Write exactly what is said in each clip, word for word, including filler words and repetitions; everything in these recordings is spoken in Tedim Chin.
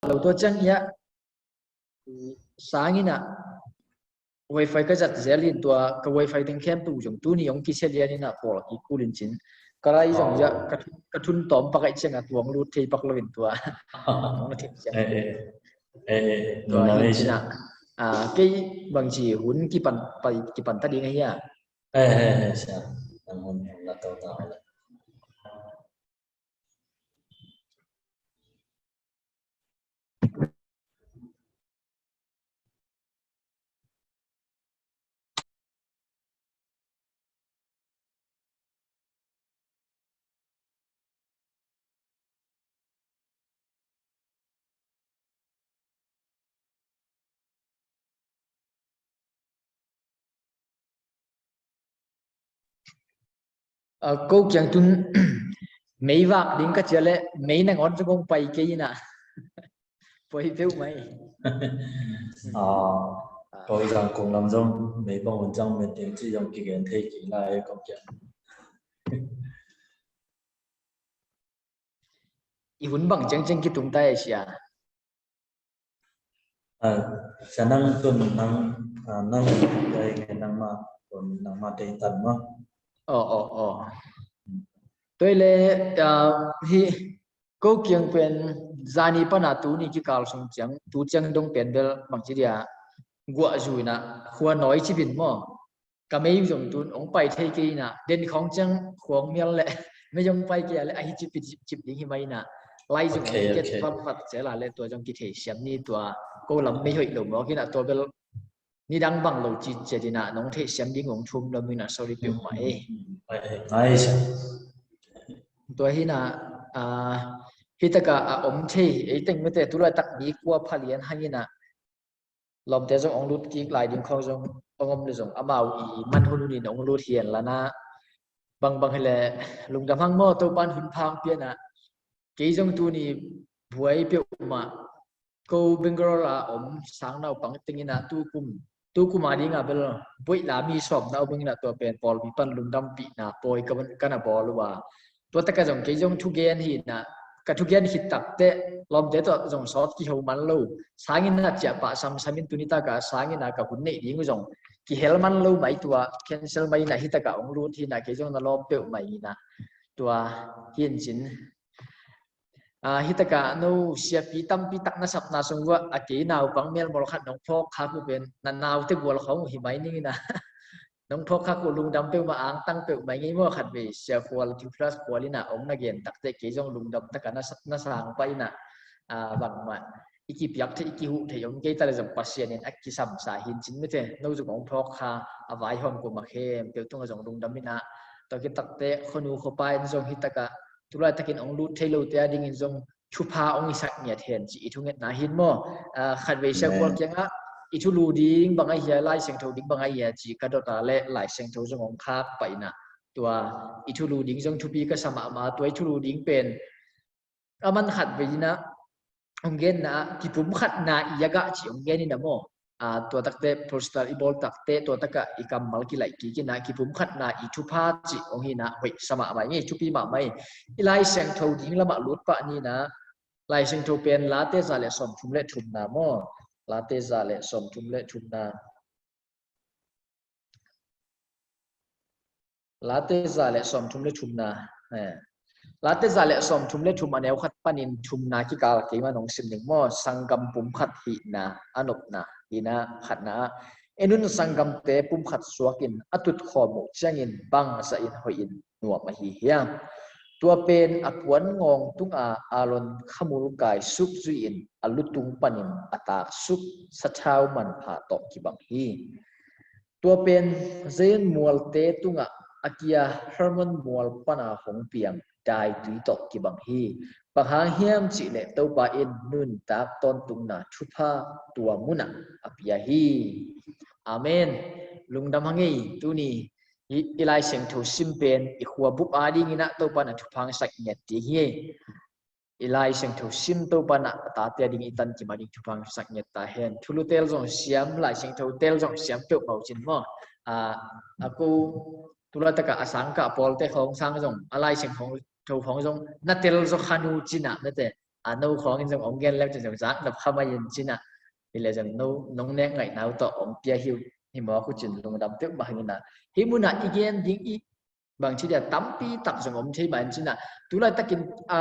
lo tua ciang ia, sang in ah wifi ka zat zel in tua ka wifi teng khempeuh zong tuni hong kisia lian in ah pawl kik kul in cin. Ka lai zong ia ka thun, ka thun tawm pak aih ciang a tuang lut thei pak lo in tua. Hong na thei ciang. Eh, eh, eh, eh, tua nuna hi ei cin sia. Ah, ah, kei bangci hun kipan, pai, kipan ta ding ahi a. Eh, eh, eh, sia. Nang hun, hun na to ta hun. A, ko kiang tun mei vak ding ka cih leh mei nangawn zong kong pai kei in ah. Poi peuhmah hi. Ah, ko i zang kong lam zong mei bang hun ciang mei teng ci zong kigen thei kei lai ko kiang. I hun bang ciangciang kitung ta e sia. Ah, sia nang tun nang, ah, nang dai nge nangma tun nangma dei tan ma. Oh, oh, oh. Tua le, ah, hi ko kiang pen zani pana tuni kikal sung ciang tu ciang dong pen bel bangci dia guah zui na khua nawi cibin maw. Ka mei zong tun hong pai thei kei in ah, den khawng ciang khawng mial le mei hong pai kei a le ahi cip, cip, cip ding hi mai in ah, lai zong hong kiat vat vat zel a le tua zong kithei siam ni tua, ko lam mei hoih lo mawk in ah tua bel nidang bang lo cit ciat in ah nong thei siam ding hong thum lo min ah sorry peuhmah e. Ngai sa. Tua hi in ah, ah, hi taka a om thei ei teng mite tu laitak mi kua phalian hang in ah lawmte zong hong lut kik lai ding khawng zong hong om le zong amau i man hun hun in hong lut hian lana bangbang hi le lungdam hang maw Topan hun phang pian ah kei zong tuni buai peuhmah ko Bangalore a om sang naupang teng in ah tukum, tukum a ding a bel buaih la mi sawm na om in ah tua pen pawlpi pan lungdampihna pawi ka, ka na bawl uh a Tua taka zong kei zong thugen hi in ah ka thugen khit takteh lawmte tawh zong sawt kiho man lo. Sang in ah ciah pah samsam in tuni taka sang in ah ka hun neih ding uh zong kihel man lo mai tua cancel mai in ah hi taka hong lut hi in ah kei zong na lawm peuhmah hi in ah tua hi in cin. Ah, hi taka no siapi tampi tak na sapna sung uh a kei naupang melmol khat nong phawk khak uh pen na naute gual khawng uh hi mai ning in ah nong phawk khak uh lungdam peuhmah angtang peuhmah ngei maw khatvei sia khual two plus khual in ah hong na gen takteh kei zong lungdam taka na, na sang pah in ah, ah, bangmah i kipiak thei i kihuh thei om kei ta le zong Pasian in a kisamsa hi in cin mite no zong hong phawk kha a vaihawm kuamah khempeuh tungah zong lungdam in ah tua khit takteh khuanu khuapa in zong hi taka tu laitakin hong lut thei lote a dingin zong thupha hong i sak ngiat hen ci i thungetna hi in maw? Ah, khatvei sia khual kiangah i thulu ding bang ahi a, Lai Siangtho ding bang ahi a ci ka dot a le Lai Siangtho zong hong khak pah in ah tua i thulu ding zong thupi ka sa mahmah. Tua i thulu ding pen a man khatvei in ah hong genna ah kipumkhatna i a gah ci hong gen in ah maw? Ah, tua takte poster i bawl takte tua takah i kammal kilaih kik in ah kipumkhatna i thupha cih hong hi in ah hoih sa mahmah ing, thupi mahmah ing. I Lai Siangtho ding lamah lut pah ni in ah Lai Siangtho pen Late za le sawmthum le thumna maw? Late za le sawmthum le thumna. Late za le sawmthum le thumna. Eh. Late za le sawmthum le thum a neu khat panin thumna kikal keimah nong sim ning maw? Sanggam pumkhat hihna a nopna hi in ah khatna ah en un sanggamte pumkhat suakin a tutkhawm uh ciangin bangzahin hoihin nuam ahi hiam? Tua pen a puan ngawng tunga Aaron khamul kaisuk zuihin a lutung panin a taksuk sathau manpha tawh kibang hi. Tua pen Zion mualte tungah a kia Hermon mual pana hong piang daitui tawh kibang hi. Bang hang hiam cihleh Topa in nuntak tawntungna thupha tua munah a pia hi. Amen. Lungdam hang ei, tuni i, i Lai Siangtho sim pen i khua bup a dingin ah Topa na thupha hong sak ngiat ding hi. I Lai Siangtho sim Topa na a tate a ding i tan kim a ding thupha hong sak ngiat ta hen. Thulu tel zong siam, Lai Siangtho tel zong siam peuhmah uh cin maw? A, a ko tu laitakah a sangkah pawlte khawng sang zong a Lai Siangtho khawng zong na tel zaw kha nu cin ah na te a no khawng in zong ong gen leu cin zong zak nop kha mai in cin ah. Hi le zong no nong nek ngaihna uh tawh ong pia hi uh hi mawk uh cin lungdam peuhmah hi in ah. Hi mun ah i gen ding i bangci dia tampi tak zong om thei mah in cin ah. Tulai takin a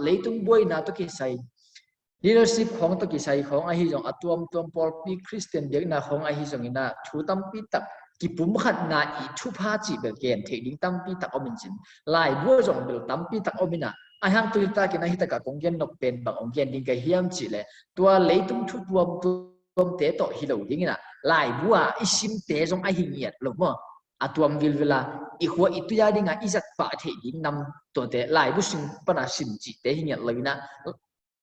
leitung buaina tawh kisai, leadership khawng tawh kisai khawng ahi zong a tuamtuam pawlpi Khristian biakna khawng ahi zong in ah thu tampi tak kipumkhatna i thupha cih bel gen theih ding tampi tak om in cin. Laibu ah zong bel tampi tak om in ah. A hang tui takin a hi takah kong gen nop pen bang ong gen ding ka hiam cih leh tua leitung thu tuamtuamte tawh hi lo ding in ah. Laibu ah i simte zong ahi ngiat lo maw? A tuam vilvil a i khua i tui a ding a i zat pah theih ding nam tuate laibu sung pan a sim cihte hi ngiat lo in ah.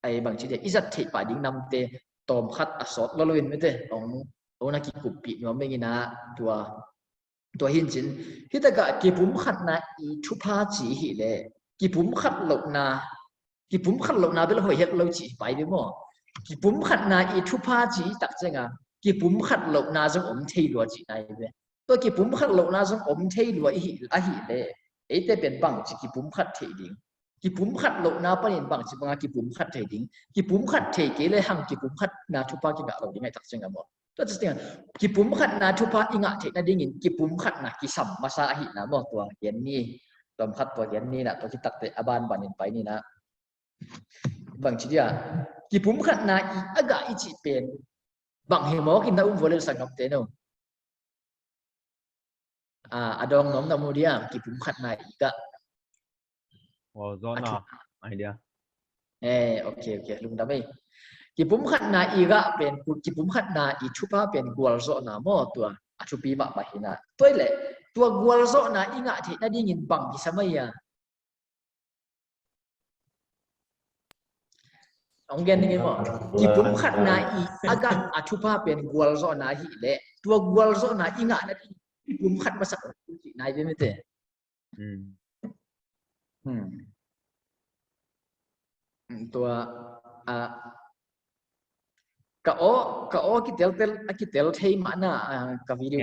Ai bangci dia i zat theih pah ding namte tawm khat a sawt lo lo in mite ong ong na kikuppih nuam ding in ah tua tua hi in cin. Hi takah kipumkhatna i thupha ci hi leh kipumkhat lohna, kipumkhat lohna bel hoih het lo cih hi pai ve maw? Kipumkhatna i thupha ci tak ciang a kipumkhat lohna zong om thei lua cihna hi ve. Tua kipumkhat lohna zong om thei lua i hi ahih leh eite pen bangci kipumkhat thei ding? Kipumkhat lohna panin bangci banga kipumkhat thei ding? Kipumkhat thei kei leh hang kipumkhatna thupha kingah lo ding ai tak ciang a maw? Tua ci ciang a kipumkhatna thupha i ngah theih nadingin kipumkhatna kisam masa ahihna maw? Tua gen ni. Tawm khat tua gen ni in ah tua khit takte a banbanin pai ni in ah. Bangci dia kipumkhatna i a gah i cih pen bang hi mawk in na um vua lel sanggamte no? A dawng nuam na mu dia kipumkhatna i gah. Gualzawhna idea. Eh, ok, ok, lungdam ei. Kipumkhatna i gah pen kipumkhatna i thupha pen gualzawhna maw? Tua a thupi mahmah hi in ah. Tua hi leh tua gualzawhna i ngah theih nadingin bang kisam ai a? Ong gen ding hi maw? Kipumkhatna i a gah a thupha pen gualzawhna hi leh tua gualzawhna i ngah nading kipumkhat masak nai ve mite. Hmm. Tua a ka aw ka aw kitel tel a kitel thei mahna ka video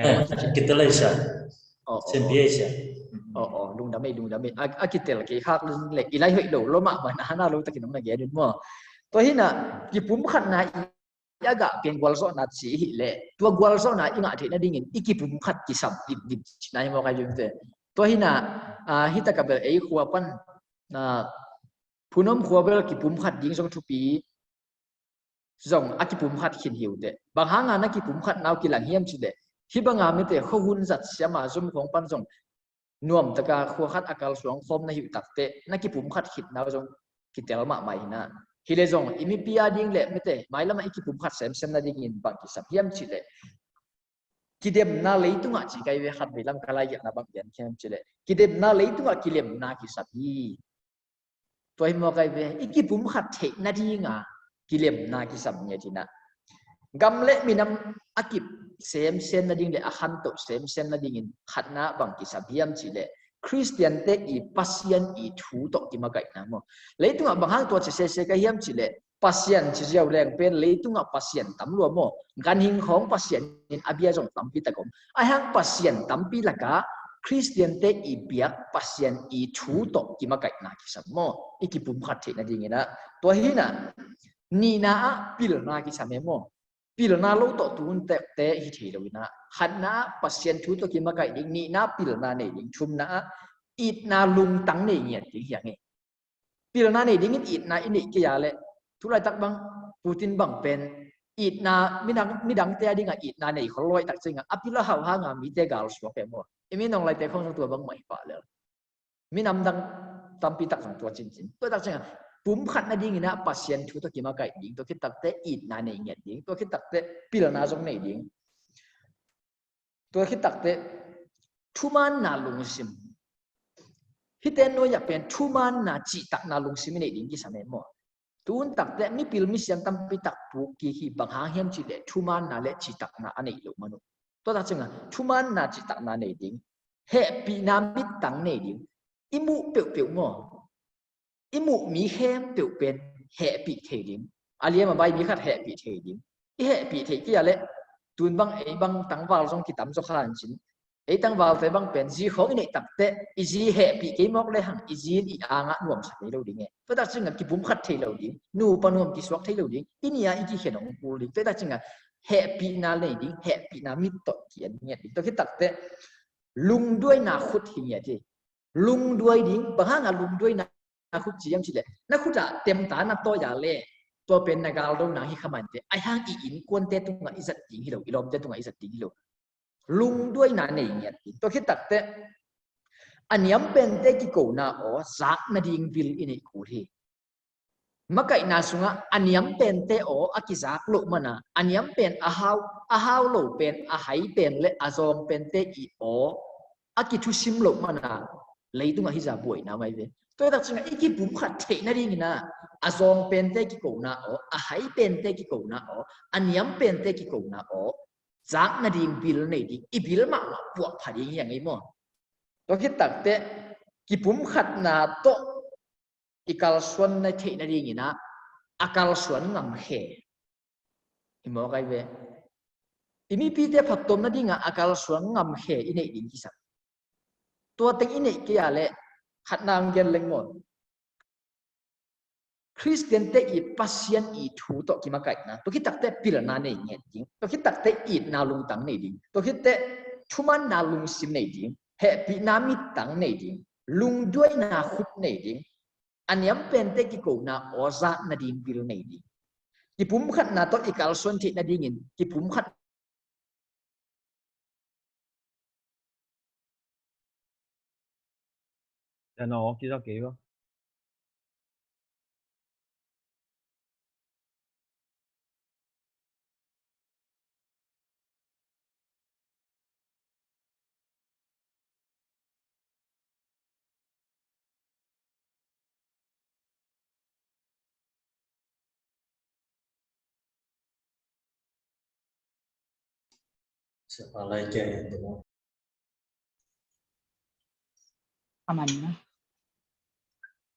kitel ai sia. Aw aw lungdam ei lungdam ei a kitel kei khak lun le i lai hoih lo lo mah mah na hana lo takin ong na gen in maw? Tua hi in ah kipumkhatna i a gah pen gualzawhna ci hi leh tua gualzawhna i ngah theih nadingin i kipumkhat kisam dimdim cihna hi mawk ai lungte. Tua hi in ah hi takah bel ei khua pan phunom khua bel kipumkhat ding zong thupi zong a kipumkhat khin hi uh teh. Bang hanga na kipumkhatna uh kilang hiam cih leh hih banga mite khuahun zat siama zum khawng pan zong nuamtaka khua khat a kalsuang khawm na hi uh takteh na kipumkhat khitna uh zong kitel mahmah hi in ah. Hi leh zong i mipi a ding le mite mailamah i kipumkhat semsem nadingin bang kisam hiam cih leh kidemna leitungah ci kai ve khat veilam ka lai giakna bang gen hiam cih leh kidemna leitungah kilemna kisam hi. Tua hi mawk ai ve i kipumkhat theih nadinga kilemna kisam ngiat in ah. Gam le minam a kip semsem nading le a khantoh semsem nadingin khatna bang kisam hiam cih leh Khristiante i Pasian i thu tawh kimakaihna maw? Leitungah bang hang tua ci sese ka hiam cih leh Pasian ci ziau leng pen leitungah Pasian tam lua maw? Ganhing khawng Pasian in a bia zong tampi tak om. Ai hang Pasian tampi lakah Khristiante i biak Pasian i thu tawh kimakaihna kisam maw? I kipumkhat theih nadingin ah. Tua hi in ah nihna ah pilna kisam e maw? Pilna lo tawh tun tekte hi thei lo in ah. Khatna ah Pasian thu tawh kimakaih ding, nihna pilna nei ding, thumna ah itna lungtang nei ngiat ding hi a ngei. Pilna nei dingin itna i neih kei a leh tulaitak bang Putin bang pen itna midang midangte a dingah itna nei khol luai tak ciangah a pil a hauh hanga mite galsuak e maw? I mi nong laite khong zong tua bangmah hi pah lel. Minam dang tampi tak zong tua cincin tua tak ciangah pumkhat nadingin ah Pasian thu tawh kimakaih ding, tua khit takteh itna nei ngiat ding, tua khit takteh pilna zong nei ding. Tua khit takteh thumaanna lungsim. Hihte nuai-ah pen thumaanna cihtakna lungsim i neih ding kisam e maw? Tun takteh mipil misiam tampi tak puk kik hi, bang hang hiam cih leh thumaanna le cihtakna a neih loh man uh. Tua tak ciangah thumaanna cihtakna nei ding, hehpihna mittang nei ding, i muh peuhpeuh maw? I muh mi khempeuh pen hehpih thei ding. A liam a bai mi khat hehpih thei ding. I hehpih theih kei a leh tun bang ei bang tangval zong kitam zaw kha in cin. Ei tangvalte bang pen zi khawng i neih takteh i zi hehpih kei mawk le hang i zi in i angah nuamsa kei lo ding e. Tua tak ciangah kipumkhat thei lo ding, nupa nuam kisuak thei lo ding, i nih a i kikhen hong kul ding. Tua tak ciangah hehpihna nei ding, hehpihna mit tawh ki-en ngiat ding. Tua khit takteh lungduaina khut hi ngiat hi. Lungduai ding, bang hangah lungduaina khut ci hiam cih leh na khutah temta na tawi a leh tua pen na galdo nang hi kha mah inteh, ahi hang i innkuante tungah i zat ding hi lo, i lawmte tungah i zat ding hi lo. Lungduaina nei ngiat ding. Tua khit takteh a niam pente kikona aw zak nading bil i neih kul hi. Makaihna sungah a niam pente aw a kizak loh mana a niam pen a hau, a hau lo pen a hai pen le a zawng pente i aw a kithusim loh mana leitungah hizah buaina mai ve. Tua hi tak ciangah i kipumkhat theih nadingin ah a zawng pente kikona aw, a hai pente kikona aw, a niam pente kikona aw zak nading bil nei ding, i bil mahmah puahpha ding hi a ngei maw? Tua khit takteh kipumkhatna tawh i kalsuan na theih nadingin ah a kalsuan ngam khe. I mawk ai ve. I mipite phattuam nadingah a kalsuan ngam khe i neih ding kisam. Tua teng i neih kei a leh khatna hong gen leng maw? Khristiante i Pasian i thu tawh kimakaihna, tua khit takteh pilna nei ngiat ding, tua khit takteh itna lungtang nei ding, tua khitteh thumanna lungsim nei ding, hehpihna mittang nei ding, lungduaina khut nei ding, a niam pente kikona aw zak nading bil nei ding. Kipumkhatna tawh i kalsuan theih nadingin kipumkhat. Tua na aw kizak kei ua. Siapa lai kia itu? Aman na.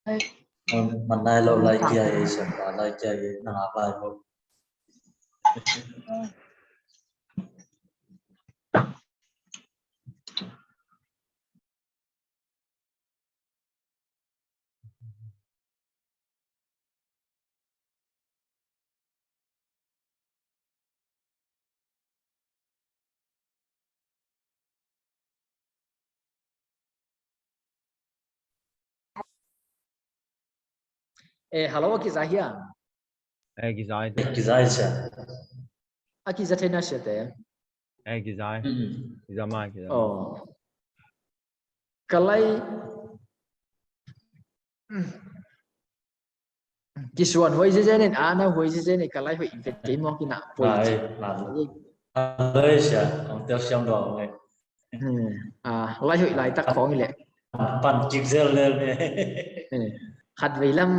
Ai. Man nai lo lai kia, siapa lai kia, nang apa itu? Eh, hello, a kiza hiam? Eh, kiza hi. Kiza hi sia. A kiza thei na sia te. Eh, kiza hi. Mm. Kiza mai, kiza. Oh. Ka lai. Kisuan huai zezen in, ana huai zezen in, ka lai huai in vet kei mawk in a poi. Lai, lai. Lai sia, ang tel siam dong ngai. Hmm. Ah, lai huai lai tak khong i leh. Pan kik zel lel ne. Eh, khat vei lam,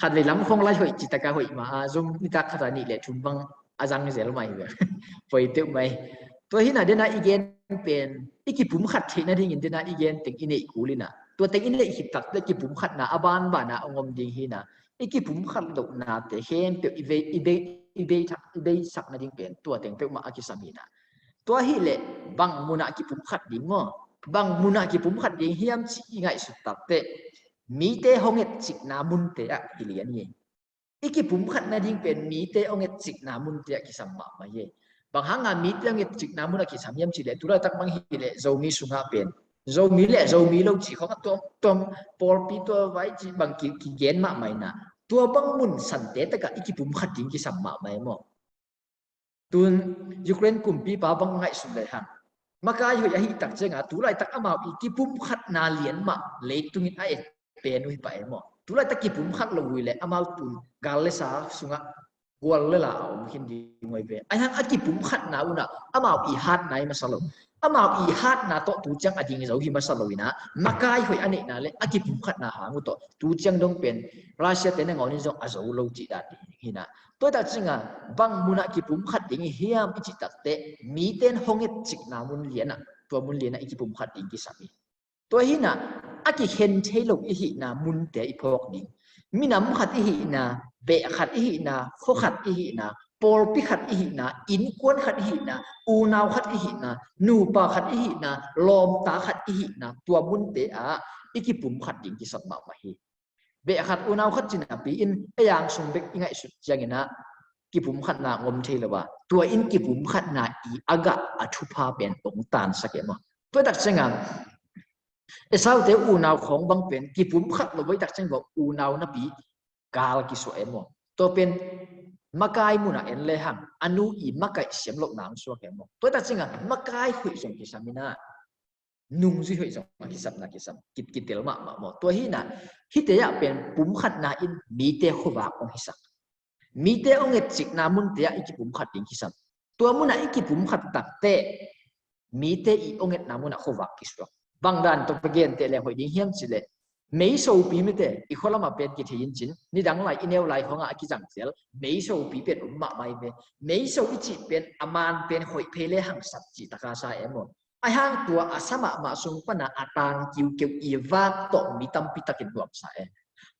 khat vei lam khong lai huai ci taka huai ma, ah, zum ni tak khat a nih leh thum bang a zang zel mai ve. Poi teuh mai. Tua hi na dena i gen pen, i kipumkhat theih nadingin dena i gen teng i neih kul in a. Tua teng i neih khit takteh kipumkhatna a banbana a ngom ding hi na. I kipumkhat lohnate khempeuh i bei, i bei, i bei thak, i bei sak nading pen tua teng peuhmah a kisam hi na. Tua hi leh bang munah kipumkhat ding maw? Bang munah kipumkhat ding hiam ci i ngaihsut takteh mite hong etcikna munte ah hi lian hi. I kipumkhat nading pen mite hong etcikna munte ah kisam mahmah hi. Bang hanga mite hong etcikna mun ah kisam hiam ci leh, tu laitak bang hi leh Zomi sungah pen Zomi le Zomi lo ci khong a tuamtuam pawlpi tua vai ci bang ki, kigen mahmah in a. Tua bang mun sante takah i kipumkhat ding kisam mahmah hi maw? Tun Ukraine kumpipa bang ngaihsun le hang. Makai hoih ahih tak ciangah tu laitak amau i kipumkhatna lian mah leitungin a et pen uh hi pah e maw? Tu laitak kipumkhat lo uh hi leh amau tun gal le sa sungah gual le la a om khin ding uh hi ve. Ahi hang a kipumkhatna un ah amau i hatna hi masa lo. Amau i hatna tawh tu ciang a ding zo hi masa lo in a, makai hoih a neihna le a kipumkhatna hang uh tawh tu ciang dong pen Russia te nangawn in zong a zo lo cih dan ding hi na. Tua tak ciangah bang munah kipumkhat ding i hiam i cih takteh mite in hong etcikna mun lianah, tua mun lianah i kipumkhat ding kisam hi. Tua hi na, a kikhen thei lo i hihna munte i phawk ding. Minam khat i hihna, beh khat i hihna, khua khat i hihna, pawlpi khat i hihna, innkuan khat i hihna, unau khat i hihna, nupa khat i hihna, lawmta khat i hihna, tua munte ah i kipumkhat ding kisam mahmah hi. Beh khat unau khat cinapi in ei ang sung bek i ngaihsut ciangin ah kipumkhatna ngom thei lo a, tua in kipumkhatna i a gah a thupha pen ong tansak e maw. Tua tak ciangin Esaute unau khawng bang pen kipumkhat lo, tua tak ciangin unau napi kal kisuah e maw. Tua pen makai munah en lehang a nu i makaih siam loh nang suak e maw. Tua tak ciangin makai hoih zong kisam in ah nungzui hoih zong a kisapna kisam, ki, kitel mahmah maw. Tua hi in ah hihte ah pen pumkhatna in mite khuavak hong hisak, mite hong etcikna munte ah i kipumkhat ding kisam. Tua munah i kipumkhat takteh mite i hong etna munah khuavak kisuak. Bang dan tawh ka gente leng hoih ding hiam cih leh, meisopi mite i khua lamah pen kithei in cin, nidang lai i neu lai khawngah a kizang zel meisopi pen om mahmah hi ve. Meiso i cih pen a man pen hoih phei lehang sat cih taka sa e maw. Ahi hang tua a sa mahmah sung pana a tang kiukeu i vak tawh mi tampi takin nuamsa e.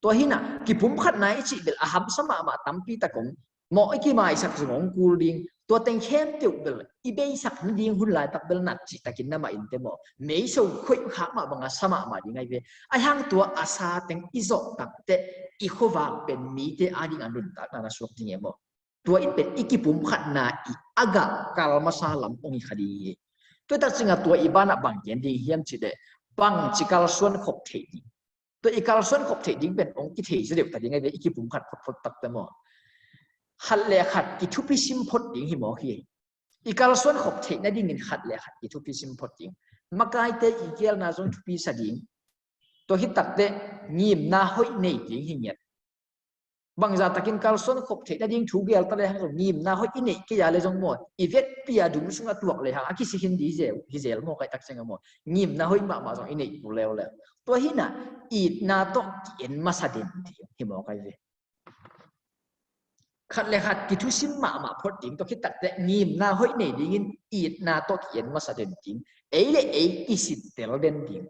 Tua hi in ah kipumkhatna i cih bel a hamsa mahmah tampi tak om, mawh i kimaisak zong hong kul ding, tua teng khempeuh bel i beisak nading hun laitak bel nat cih takin na mah in te maw. Meiso khoih khak mah banga sa mahmah ding ahi ve. Ahi hang tua a sa teng i zawh takteh i khuavak pen mite ading a nuntakna na suak ding e maw. Tua in pen i kipumkhatna i a gah kal masa lam hong hi kha ding hi. Tua tak ciangin tua i banah bang gen ding hiam cih leh, bangci kalsuan khop theih ding. Tua i kalsuan khop theih ding pen hong kithei zaw deuh ta ding ahi ve, i kipumkhat photphot takteh maw. Khat le khat kithupi sim phot ding hi mawk hi. I kalsuan khop theih nadingin khat le khat kithupi sim phot ding. Makaite i gelna zong thupi sa ding. Tua khit takteh ngimna hoih nei ding hi ngiat. Bangzah takin kalsuan khop theih nading thu gel ta lehang zong ngimna hoih i neih kei a le zong maw, i vetpi a dum sungah tuak lehang a kisi khin ding hi zel, hi zel maw, ka hih tak ciangin maw. Ngimna hoih mahmah zong i neih kul leuleu. Tua hi in ah itna tawh ki-en masa den ding hi mawk ahi ve. Khat le khat kithusim mahmah phot ding, tua khit takteh ngimna hoih nei dingin itna tawh ki-en masa den ding. Ei le ei i sittel den ding.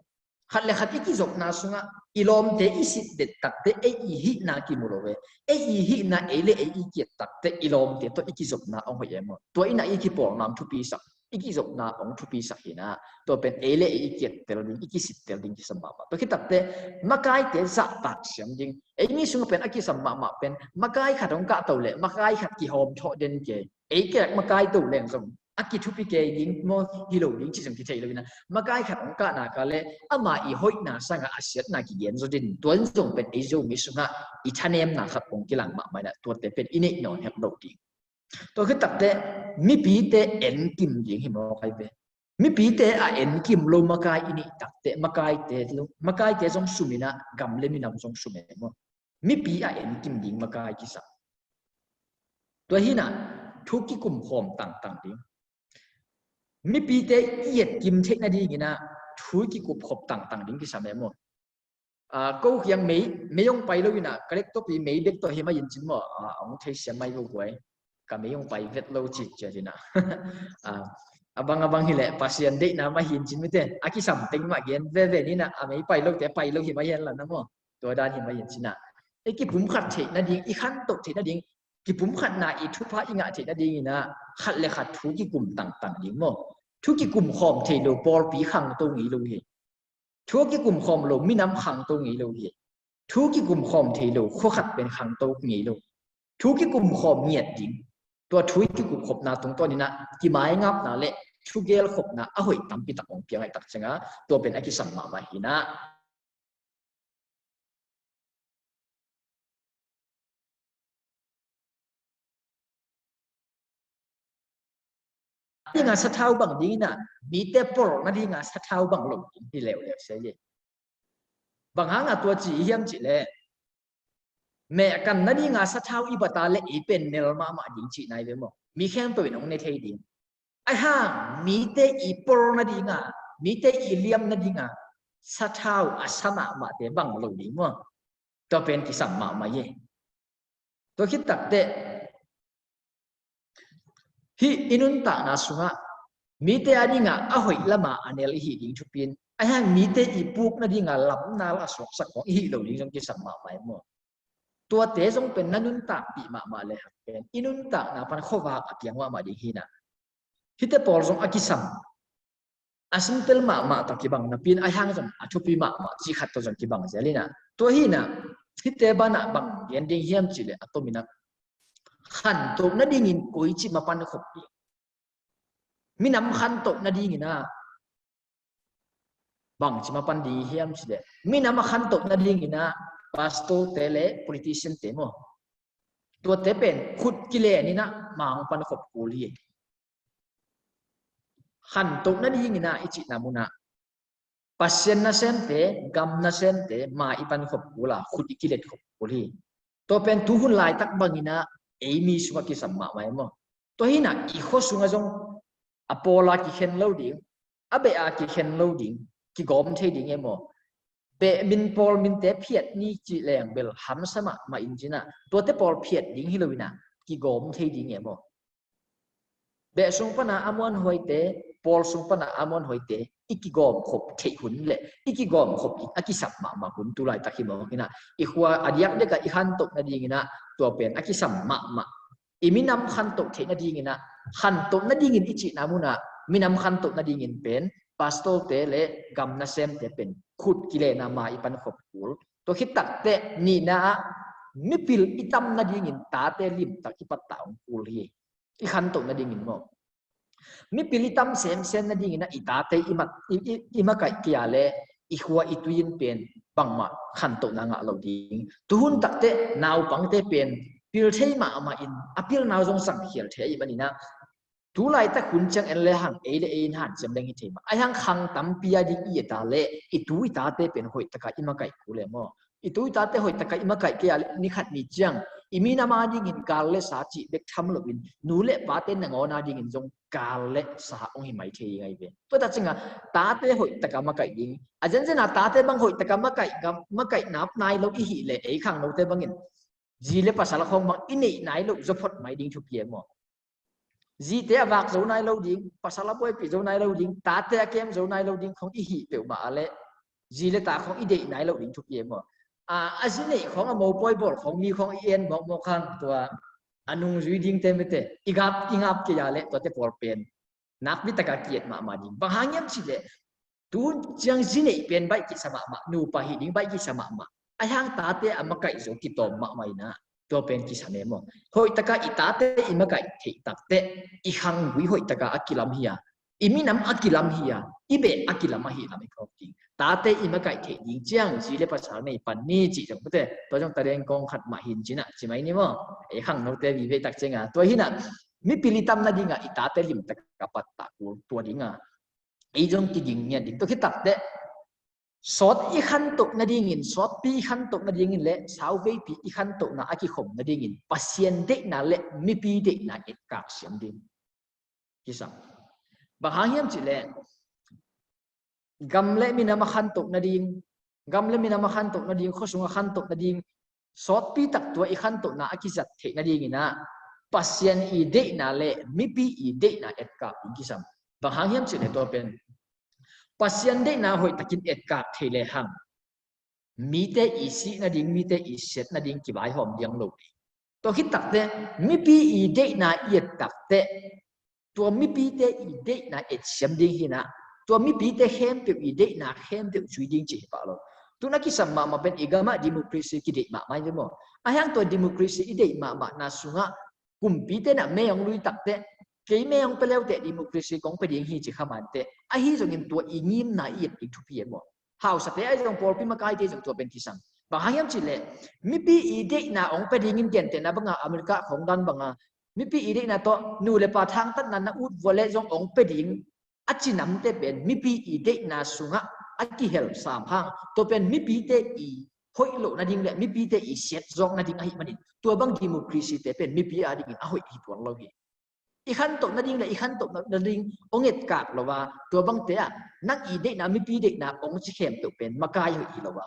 Khat le khat i kizopna sungah i lawmte i sit den takteh ei i hihna kimu lo ve. Ei i hihna ei le ei i ki-et takteh i lawmte tawh i kizopna hong hoih e maw. Tua in ah i kipawlna hong thupisak, i kizopna hong thupisak hi in ah, tua pen ei le ei i ki-ettel ding, i kisittel ding kisam mahmah. Tua khit takteh makaite zahtak siam ding. Ei mi sungah pen a kisam mahmah pen makai khat hong kahto leh makai khat kihawm thawh den kei. Ei kek makai to leng zong a kithupi kei ding maw, hi lo ding cih zong kithei lo hi in ah, makai khat hong kah nak leh ama i hoihna sangah a siatna kigen zaw den. Tua in zong pen ei Zomi sungah i thanemna khat hong kilang mahmah in ah, tuate pen i neih nawn hek lo ding. Tua khit takteh mipite enkim ding hi mawk ahi ve. Mipite a enkim lo makai i neih takteh makaite lo, makaite zong sum in ah, gam le minam zong sum e maw. Mipi a enkim ding makai kisam. Tua hi in ah thu kikumkhawm tangtang ding. Mipite i etkim theih nadingin ah thu kikupkhop tangtang ding kisam e maw. Ah, ko kiang mei, mei hong pai lo in ah, ka laptop i mei bek tawh hi mai in cin maw. Ah, hong theisiam mai lo guai. Ka mei hong pai vet lo cih ciat in ah. Ah, a bang a bang hi leh Pasian deihna mah hi in cin mite. A kisam teng mah gen veve ni in ah, a mei pai lote pai lo hi mai hen la na maw. Tua dan hi mai in cin ah. I kipumkhat theih nading, i khantoh theih nading, kipumkhatna i thupha i ngah theih nadingin ah khat le khat thu kikum tangtang ding maw. Thu kikumkhawm thei lo pawlpi khangto ngei lo hi. Thu kikumkhawm lo minam khangto ngei lo hi. Thu kikumkhawm thei lo khua khat pen khangto ngei lo. Thu kikumkhawm ngiat ding. Tua thu kikumkhopna tungtawn in ah kimaingapna le thugelkhopna a hoih tampi tak hong piang ahih tak ciangin tua pen a kisam mahmah hi in ah. Dinga sathau bang dingin ah mite por nadinga sathau bang lo ding hi leuleu se hi. Bang hanga tua ci hiam cih leh, mehkan nadinga sathau i bata le i pen nel mahmah ding cihna hi ve maw. Mi khempeuh in hong ne thei ding. Ahi hang mite i por nadinga, mite i liam nadinga sathau a sa mahmahte bang lo ding maw. Tua pen kisam mahmah hi. Tua khit takteh hih i nuntakna sungah mite a dingah a hoih lama a nel i hih ding thupi in, ahi hang mite i puk nadinga lamnal a suaksak khawng i hih lo ding zong kisam mahmah hi maw. Tuate zong pen na nuntakpih mahmah le hang pen i nuntakna pan khuavak a piang mahmah ding hi na. Hihte pawl zong a kisam, a simple mahmah tawh kibang napi in a hang zong a thupi mahmah cih khat tawh zong kibang zel hi na. Tua hi na, hihte banah bang gen ding hiam cih leh a tom in a, khantoh nadingin koici mapan khop ding, minam khantoh nadingin a bangci mapan ding hiam cih leh, minam a khantoh nadingin a pastorte le politiciante maw, tuate pen khut kilen in a ma hong pan khop kul hi. Khantoh nadingin a i cihna munah Pasian nasemte, gam nasemte ma i pan khop kul a, khut i kilet khop kul hi. Tua pen tuhun laitak bangin a ei mi sungah kisam mahmah hi maw? Tua hi na, i khua sungah zong a pawl a kikhen lo ding, a beh a kikhen lo ding, kigawm thei ding e maw? Beh min pawl minte phiat ni cih leng bel hamsa mahmah in ci na, tuate pawl phiat ding hi lo in a, kigawm thei ding e maw? Beh sung pana a muanhuaite, pawl sung pana a muanhuaite i kigawm khop theih hun le i kigawm khop ding a kisam mahmah hun tu laitak hi mawk in a, i khua a diakdiak a i khantoh nadingin a tua pen a kisam mahmah. I minam khantoh theih nadingin a, khantoh nadingin i cihna munah minam khantoh nadingin pen pastorte le gam nasemte pen khut kilen a ma i pan khop kul. Tua khit takteh nihna ah mipil i tam nadingin tate limtak i pattah hong kul hi. I khantoh nadingin maw? Mipil i tam semsem nadingin a i tate i mat, i, i, i makaih kei a le i khua i tui in pen bangmah khantohna ngah lo ding. Tuhun takteh naupangte pen pil thei mahmah in a pilna uh zong sang khial thei ahih manin a, tu laitak hun ciang en le hang ei le ei in hanciam leng hi thei mah. Ahih hang khang tampi a ding i et a le i tu i tate pen hoih taka i makaih kul e maw? I tu i tate hoih taka i makaih kei a le ni khat ni ciang i minam a dingin gal le sa cih bek tham loin nu le pate nangawn a dingin zong gal le sa hong hi mai thei ngai ve. Tua tak ciangin tate hoih taka makaih ding. A zenzen a tate bang hoih taka makaih ngam, makaih nap nai lo i hih leh ei khangnote bangin zi le pasal khawng bang i neih nai loh zaw phot mai ding thupi e maw? Zite a vak zo nai lo ding, pasal a buaipih zo nai lo ding, tate a kem zo nai lo ding khawng i hih peuhmah a le zi le ta khawng i deih nai lo ding thupi e maw? A, a zi neih khawng a mopawi bawl khawng mi khawng i en mawkmawk hang tua a nungzui dingte mite i gap i ngap kei a le tuate pawl pen nakpi taka ki-et mahmah ding. Bang hang hiam cih leh tu ciang zi neih pen baih kisa mahmah, nupa hih ding baih kisa mahmah. Ahih hang tate a makaih zo kitawm mahmah in a, tua pen kisam e maw? Hoih taka i tate i makaih theih takteh i khanggui hoih taka a kilam hi a, i minam a kilam hi a, i beh a kilam ahih lam i phawk ding. Tate i makaih theih ding ciang zi le pasal nei pan ni cih zong pute, tua zong taleng kawng khat mah hi in ci na, ci mai ni maw? Ei khangnote vive tak ciang a, tua hi na, mipil i tam nading a i tate limtak a pattah kul tua ding a, ei zong kiging ngiat ding. Tua khit takteh sawt i khantoh nadingin, sawtpi i khantoh nadingin le sauveipi i khantohna a kikhom nadingin Pasian deihna le mipi deihna etkak siam ding. Kisam. Bang hang hiam cih leh gam le minam a khantoh nading, gam le minam a khantoh nading, khuasung a khantoh nading, sawtpi tak tua i khantohna a kizat theih nadingin a Pasian i deihna le mipi i deihna etkak ding kisam. Bang hang hiam cih leh tua pen Pasian deihna hoih takin etkak thei le hang mite i sih nading, mite i siat nading kivaihawm diang lo ding. Tua khit takteh mipi i deihna i et takteh tua mipite i deihna etsiam ding hi na, tua mipite khempeuh i deihna khempeuh zui ding cih hi pah lo. Tun a kisam mahmah pen i gamah democracy kideih mahmah hi ve maw? Ahih hang tua democracy i deih mahmahna sungah kumpite na mei hong lui takteh kei mei hong pia leuteh democracy kong pia ding hi ci kha manteh ahi zongin tua i ngimna i et ding thupi e maw? Hausate ahi zong pawlpi makaite zong tua pen kisam. Bang hang hiam cih leh mipi i deihna hong pia dingin gentehna banga America khawng dan banga mipi i deihna tawh nu le pa thangtatna na ut vua le zong hong pia ding a cinamte pen mipi i deihna sungah a kihel sam hang tua pen mipite i hoih loh nading le mipite i siat zawk nading ahih manin tua bang democracy te pen mipi a dingin a hoih hi tuan lo hi. I khantoh nading le i khantoh nading hong etkak lo a tua bangte ah nang i deihna mipi deihna hong ci khempeuh pen makai hoih hi lo a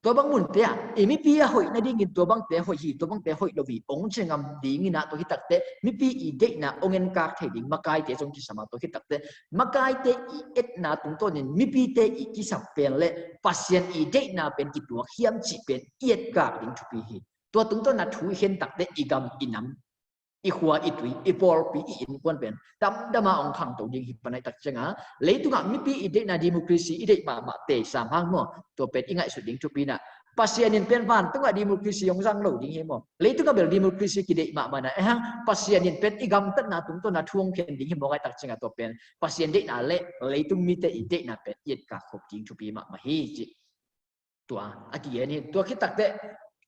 Tua bang munte ah i mipi a hoih nadingin tua bangte hoih hi, tua bangte hoih lo hi ong ci ngam dingin ah, tua khit takteh mipi i deihna ong enkak thei ding makaite zong kisam a, tua khit takteh makaite i etna tungtawnin mipite i kisap pen le Pasian i deihna pen kituak hiam cih pen i etkak ding thupi hi. Tua tungtawn a thu i khen takteh i gam i nam, i khua i tui, i pawlpi, i innkuan pen damdam a ong khangto ding hi. Panai tak ciangin leitungah mipi i deihna democracy i deih mahmah tei sam hang maw, tua pen i ngaihsut ding thupi na. Pasian in pen vantungah democracy ong zang lo ding hi maw. Leitungah bel democracy kideih mahmah na, eh hang Pasian in pen i gamtatna tungtawn a thu ong khen ding hi maw, ngaih tak ciangin tua pen Pasian deihna le leitung mite i deihna pen i etkak khop ding thupi mahmah hi ci. Tua a kigen hi. Tua khit takteh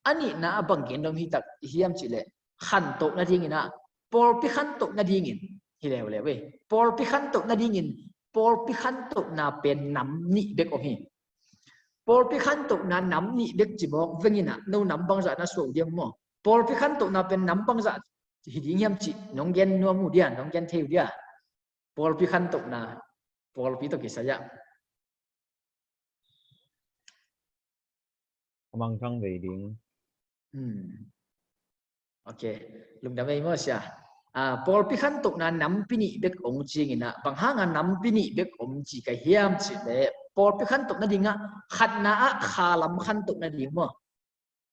a nihna a bang gen dong hi tak hiam cih leh khantoh nadingin ah, pawlpi khantoh nadingin hi leuleu ei. Pawlpi khantoh nadingin, pawlpi khantohna pen nam nih bek om hi. Pawlpi khantohna nam nih bek ci mawk vengin ah, no nam bangzah na suah uh diam maw? Pawlpi khantohna pen nam bangzah hi ding hiam cih nong gen nuam uh dia, nong gen thei uh dia? Pawlpi khantohna, pawlpi tawh kisai ah. A mangthang vei ding. Hmm. Ok. Lungdam ei maw sia. Ah, pawlpi khantohna nampi nih bek om cingin ah, bang hangin nampi nih bek om ci ka hiam cih leh, pawlpi khantoh nadingah khatna ah khalam khantoh nading maw?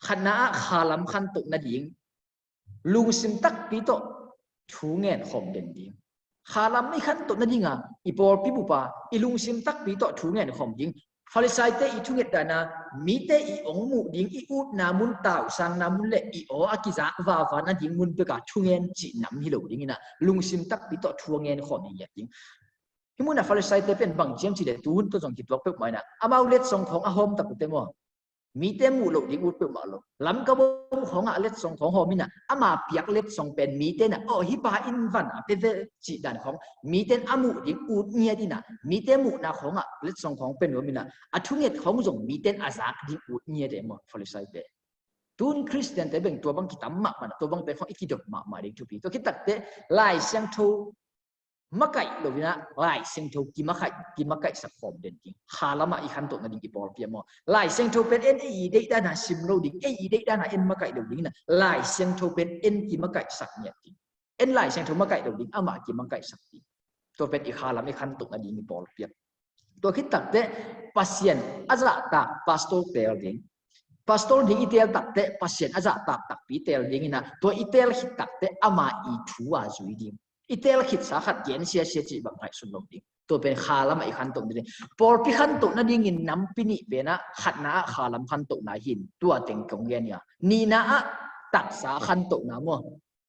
Khatna ah khalam khantoh nading, lungsim takpi tawh thu ngen khawm den ding. Khalam i khantoh nadingah i pawlpi bup a i lungsim takpi tawh thu ngen khawm ding. Farisaite i thunget dana mite i ong muh ding, i utna mun, tausangna mun le i aw a kizak vava nading mun peka thu ngen cih nam hi lo dingin ah, lungsim takpi tawh thu ngen khawm hi ngiat ding. Hih munah Farisaite pen bang ciam cih leh tuhun tawh zong kituak peuhmah inah, amau letsong khawng a hawm tak uh teh maw, mite muh loh ding ut peuhmah lo. Lamka bom khawngah letsong khawng hawm inah, ama piak letsong pen mite inah, aw, hih pa in van a pe ve cih dan khawng mite in a muh ding ut ngiat inah, mite muhna khawngah letsong khawng pe nuam inah, a thunget khawng zong mite in a zak ding ut ngiat e maw, Farisaite. Tun Khristiante beng tua bang kitam mahmah, tua bangte khawng i kidop mahmah ding thupi. Tua khit takteh Lai Siangtho makaih lo inah, Lai Siangtho kimakaih, kimakaihsak khawm den ding. Khalamah i khantoh nading i pawlpi ah maw, Lai Siangtho pen en ei i deih dana sim lo ding, ei i deih dana en makaih lo ding inah, Lai Siangtho pen en kimakaihsak ngiat ding. En Lai Siangtho makaih lo ding, amah kimakaihsak ding. Tua pen i khalam i khantoh nading i pawlpi ah. Tua khit takteh Pasian a zahtak pastor teel ding. Pastor ding i teel takteh Pasian a zahtak takpi teel ding inah, tua i teel khit takteh ama i thu a zui ding. I teel khitsa khat gen siasia cih bang ngaihsun lo ding. Tua pen khalamah i khantoh nading. Pawlpi khantoh nadingin nampi nih penah khatna ah khalam khantohna hi in, tua teng kong gen hi a. Nihna ah taksa khantohna maw?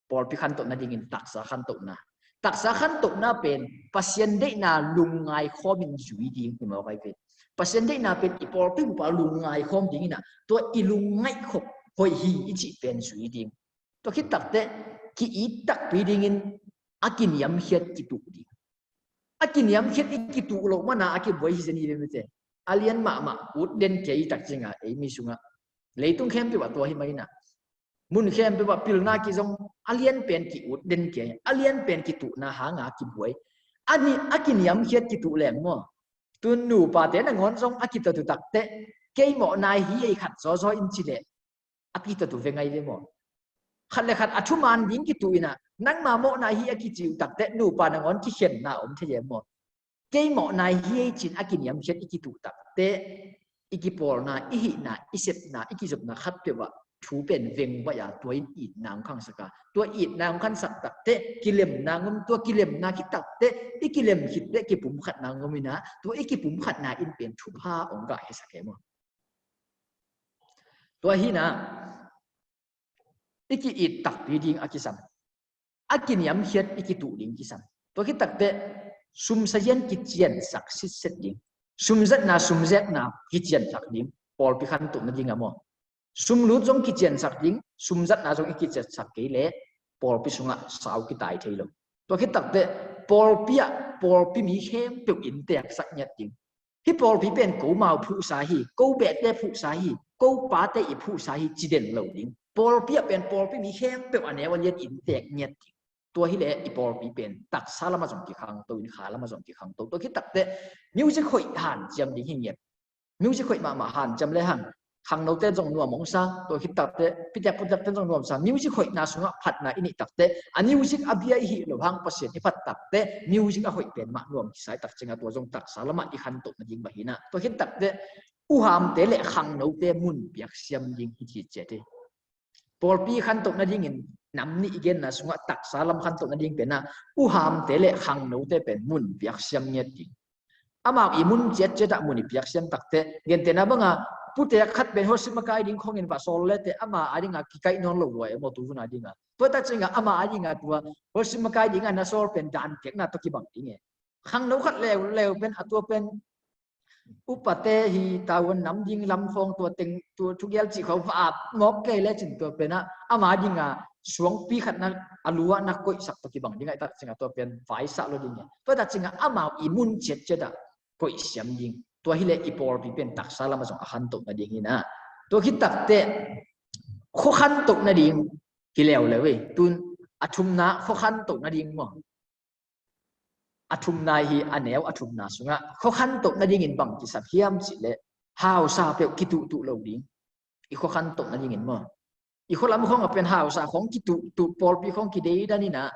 Pawlpi khantoh nadingin taksa khantohna. Taksa khantohna pen Pasian deihna lungngai khawmin zui ding hi mawk ai ve. Pasian deihna pen i pawlpi bup a lungngai khawm ding inah, tua i lungngaih khop hoih hi i cih pen zui ding. Tua khit takteh ki-it takpi dingin a kiniamkhiat kituh ding. A kiniamkhiat i kituh loh mana a kibuai hi zen hi ve mite. A lian mahmah ut den kei tak ciangin ei mi sungah, leitung khempeuh ah tua hi mai inah, mun khempeuh ah pilna kizong, a lian pen ki-ut den kei, a lian pen kituhna hanga kibuai. A ni, a kiniamkhiat kituh leng maw, tun nupate nangawn zong a kitot uh takteh, kei mawh nai hi ei khat zawzaw in ci leh a kitot uh ve ngai ve maw? Khat le khat a thuman ding kituh inah, nangma mawh nai hi a kici uh takteh nupa nangawn kikhenna om thei e maw? Kei mawh nai hi ei cin a kiniamkhiat i kituh takteh, i kipawlna, i hihna, i sepna, i kizopna khatpeuh ah thu pen veng baih a, tua in itna hong khangsak a, tua itna hong khangsak takteh kilemna hong om, tua kilemna khit takteh i kilem khit teh kipumkhatna hong om inah, tua i kipumkhatna in pen thupha hong gah hisak e maw? Tua hi inah, i ki-it takpi ding a kisam, a kiniamkhiat i kituh ding kisam. Tua khit takteh sum sazian kiciansak sitset ding. Sumzatna, sumzekna kiciansak ding. Pawlpi khantoh nading ah maw, sumlut zong kiciansak ding, sumzatna zong i kiciansak kei leh pawlpi sungah sau kitai thei lo. Tua khit takteh pawlpi ah pawlpi mi khempeuh innteeksak ngiat ding. Hih pawlpi pen ko mau phuhsa hi, ko behte phuhsa hi, ko pate i phuhsa hi ci den lo ding. Pawlpi ah pen pawlpi mi khempeuh a neu a lian innteek ngiat ding. Tua hileh i pawlpi pen taksa lamah zong kikhangto in, kha lamah zong kikhangto. Tua khit takteh music hoih hanciam ding hi ngiat. Music hoih mahmah hanciam le hang Khangnote zong nuam hong sa, tua khit takteh pitek putekte zong nuam sa. Music hoihna sungah phatna i neih takteh, a music a bia i hih loh hang Pasian i phat takteh music a hoih pen mah nuam kisai tak ciangah tua zong taksa lamah i khantoh nading mah hi na. Tua khit takteh uhamte le khangnote mun piaksiam ding hi ci ciat hi. Pawlpi khantoh nadingin nam nih i genna sungah taksa lam khantoh nading pen ah uhamte le khangnote pen mun piaksiam ngiat ding. Amau i mun ciatciat ah mun i piaksiam takteh, gentehna banga putek khat pen holship makai ding khongin va sawl leteh ama a dinga kikaih nawn lo lua e maw tu hun a dinga. Tua tak ciangah ama a dinga tua holship makai dinga na sawl pen dan piakna tawh kibang ding e. Khangno khat leuleu pen a tua pen upate hi, tavuan nam ding lam khawng tua teng, tua thugel cih khawng va ap mawk kei lecin tua pen ah ama dinga suangpi khat na a lu ah na koihsak tawh kibang ding ahih tak ciangah tua pen vaisah lo ding hi. Tua tak ciangah amau i mun ciatciat ah koihsiam ding. Tua hileh i pawlpi pen taksa lamah zong a khantoh nading hi na. Tua khit takteh khua khantoh nading hi leuleu ei. Tun a thumna khua khantoh nading maw? A thumna hi a neu a thumna sungah khua khantoh nadingin bang kisam hiam cihleh hausa peuh kituhtuh lo ding. I khua khantoh nadingin maw? I khualam khawngah pen hausa khawng kituhtuh, pawlpi khawng kideidan inah,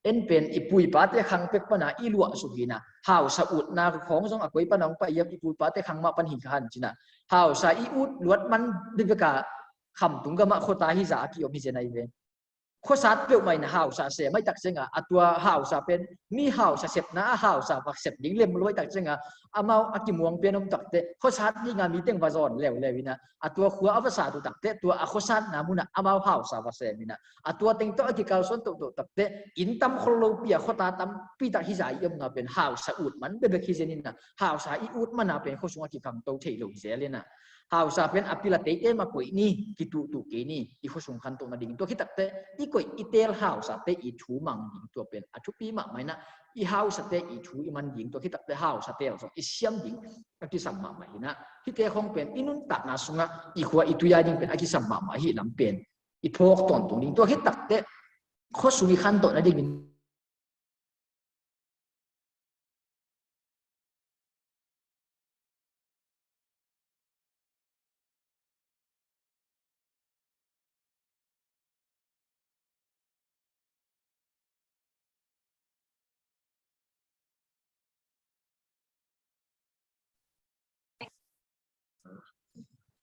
en pen i pu i pate khang pek pana i luahsuk hinah, hausa utna khawng zong a koi pana hong pai hiam, i pu i pate khang mah pan hi kha han cinah, hausa i ut luat man bekbeka khamtung gamah khuata hi za a kiom hi zen ahi ve. Khuasat peuhmah in hausa sem ahih tak ciangah a tua hausa pen mi hausa sepna a hausa va sep ding lem lo ahih tak ciangah amau a kimuang pen om takteh khuasat dinga mi teng va zawn leuleu inah a tua khua a va sat uh takteh tua a khuasatna munah amau hausa va sem inah a tua teng tawh a kikalsuan tohtoh takteh inn tam khol lopi a khuata tampi tak hi za i omna pen hausa ut man bekbek hi zen inah hausa i ut mana pen khuasung a kikhangto thei lo hi zel inah hausa pen a pil a teite mah koih ni, kituhtuh kei ni, i khuasung khantoh nading. Tua khit takteh i koih i teel hausate i thu mang ding, tua pen a thupi mahmah inah i hausate i thu i man ding, tua khit takteh hausa teel zong i siam ding a kisam mahmah hinah. Hihte khawng pen i nuntakna sungah i khua i tui a ding pen a kisam mahmah hi lam pen i phawk tawntung ding. Tua khit takteh khuasung i khantoh nadingin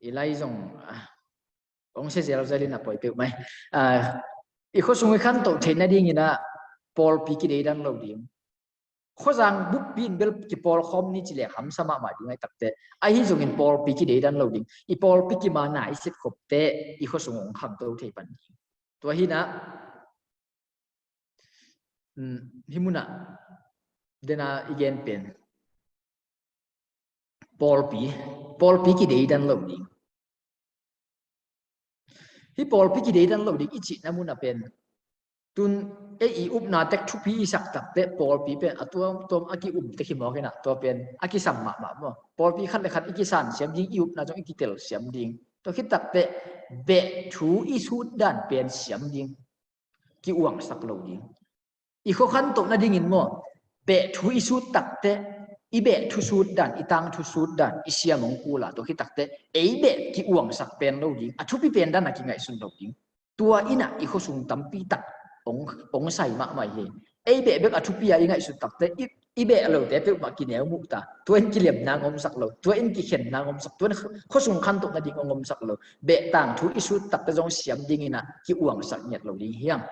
i lai zong, ah, kong sia zelzel in a poi peuhmah hi. Ah, i khuasung i khantoh theih nadingin ah pawlpi kideidan lo ding. Khuazang buppi in bel kipawlkhawm ni ci leh hamsa mahmah ding ahih takteh ahi zongin pawlpi kideidan lo ding. I pawlpi kima na i sep khop teh i khuasung hong khangto thei pan ding. Tua hinah, um, hih munah dena i gen pen pawlpi, pawlpi kideidan lo ding. Hih pawlpi kideidan lo ding i cihna munah pen tun ei i upna tek thupi i sak takteh pawlpi pen a tuamtuam a ki-um tek hi mawk inah tua pen a kisam mahmah maw? Pawlpi khat le khat i kisan siam ding, i upna zong i kitel siam ding. Tua khit takteh beh thu i sut dan pen siam ding, ki-uangsak lo ding. I khua khantoh nadingin maw, beh thu i sut takteh i beh thu sut dan, i tangthu sut dan i siam hong kul a, tua khit takteh ei beh ki-uangsak pen lo ding, a thupi pen dan a kingaihsun lo ding. Tua inah i khuasung tampi tak hong, hong sai mahmah hi. Ei beh bek a thupi a i ngaihsut takteh i, i beh lote peuhmah kineu muh ta. Tua in kilemna hong omsak lo, tua in kikhenna hong omsak, tua in khuasung khantoh nading hong omsak lo. Beh tangthu i sut takteh zong siam ding inah ki-uangsak ngiat lo ding hi hang.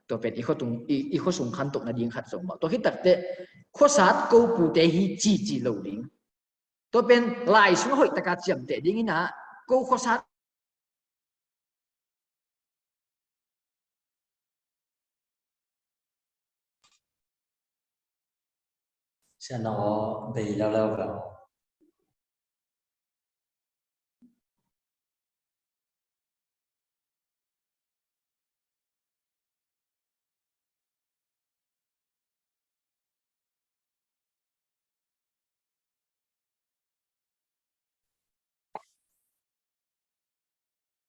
Tua pen i khuatung, i, i khuasung khantoh nading khat zong mah. Tua khit takteh khuasat ko pute hi cici lo ding. Tua pen lai sungah hoih taka ciamteh ding inah ko khuasat Sian aw, bei leuleu ve aw.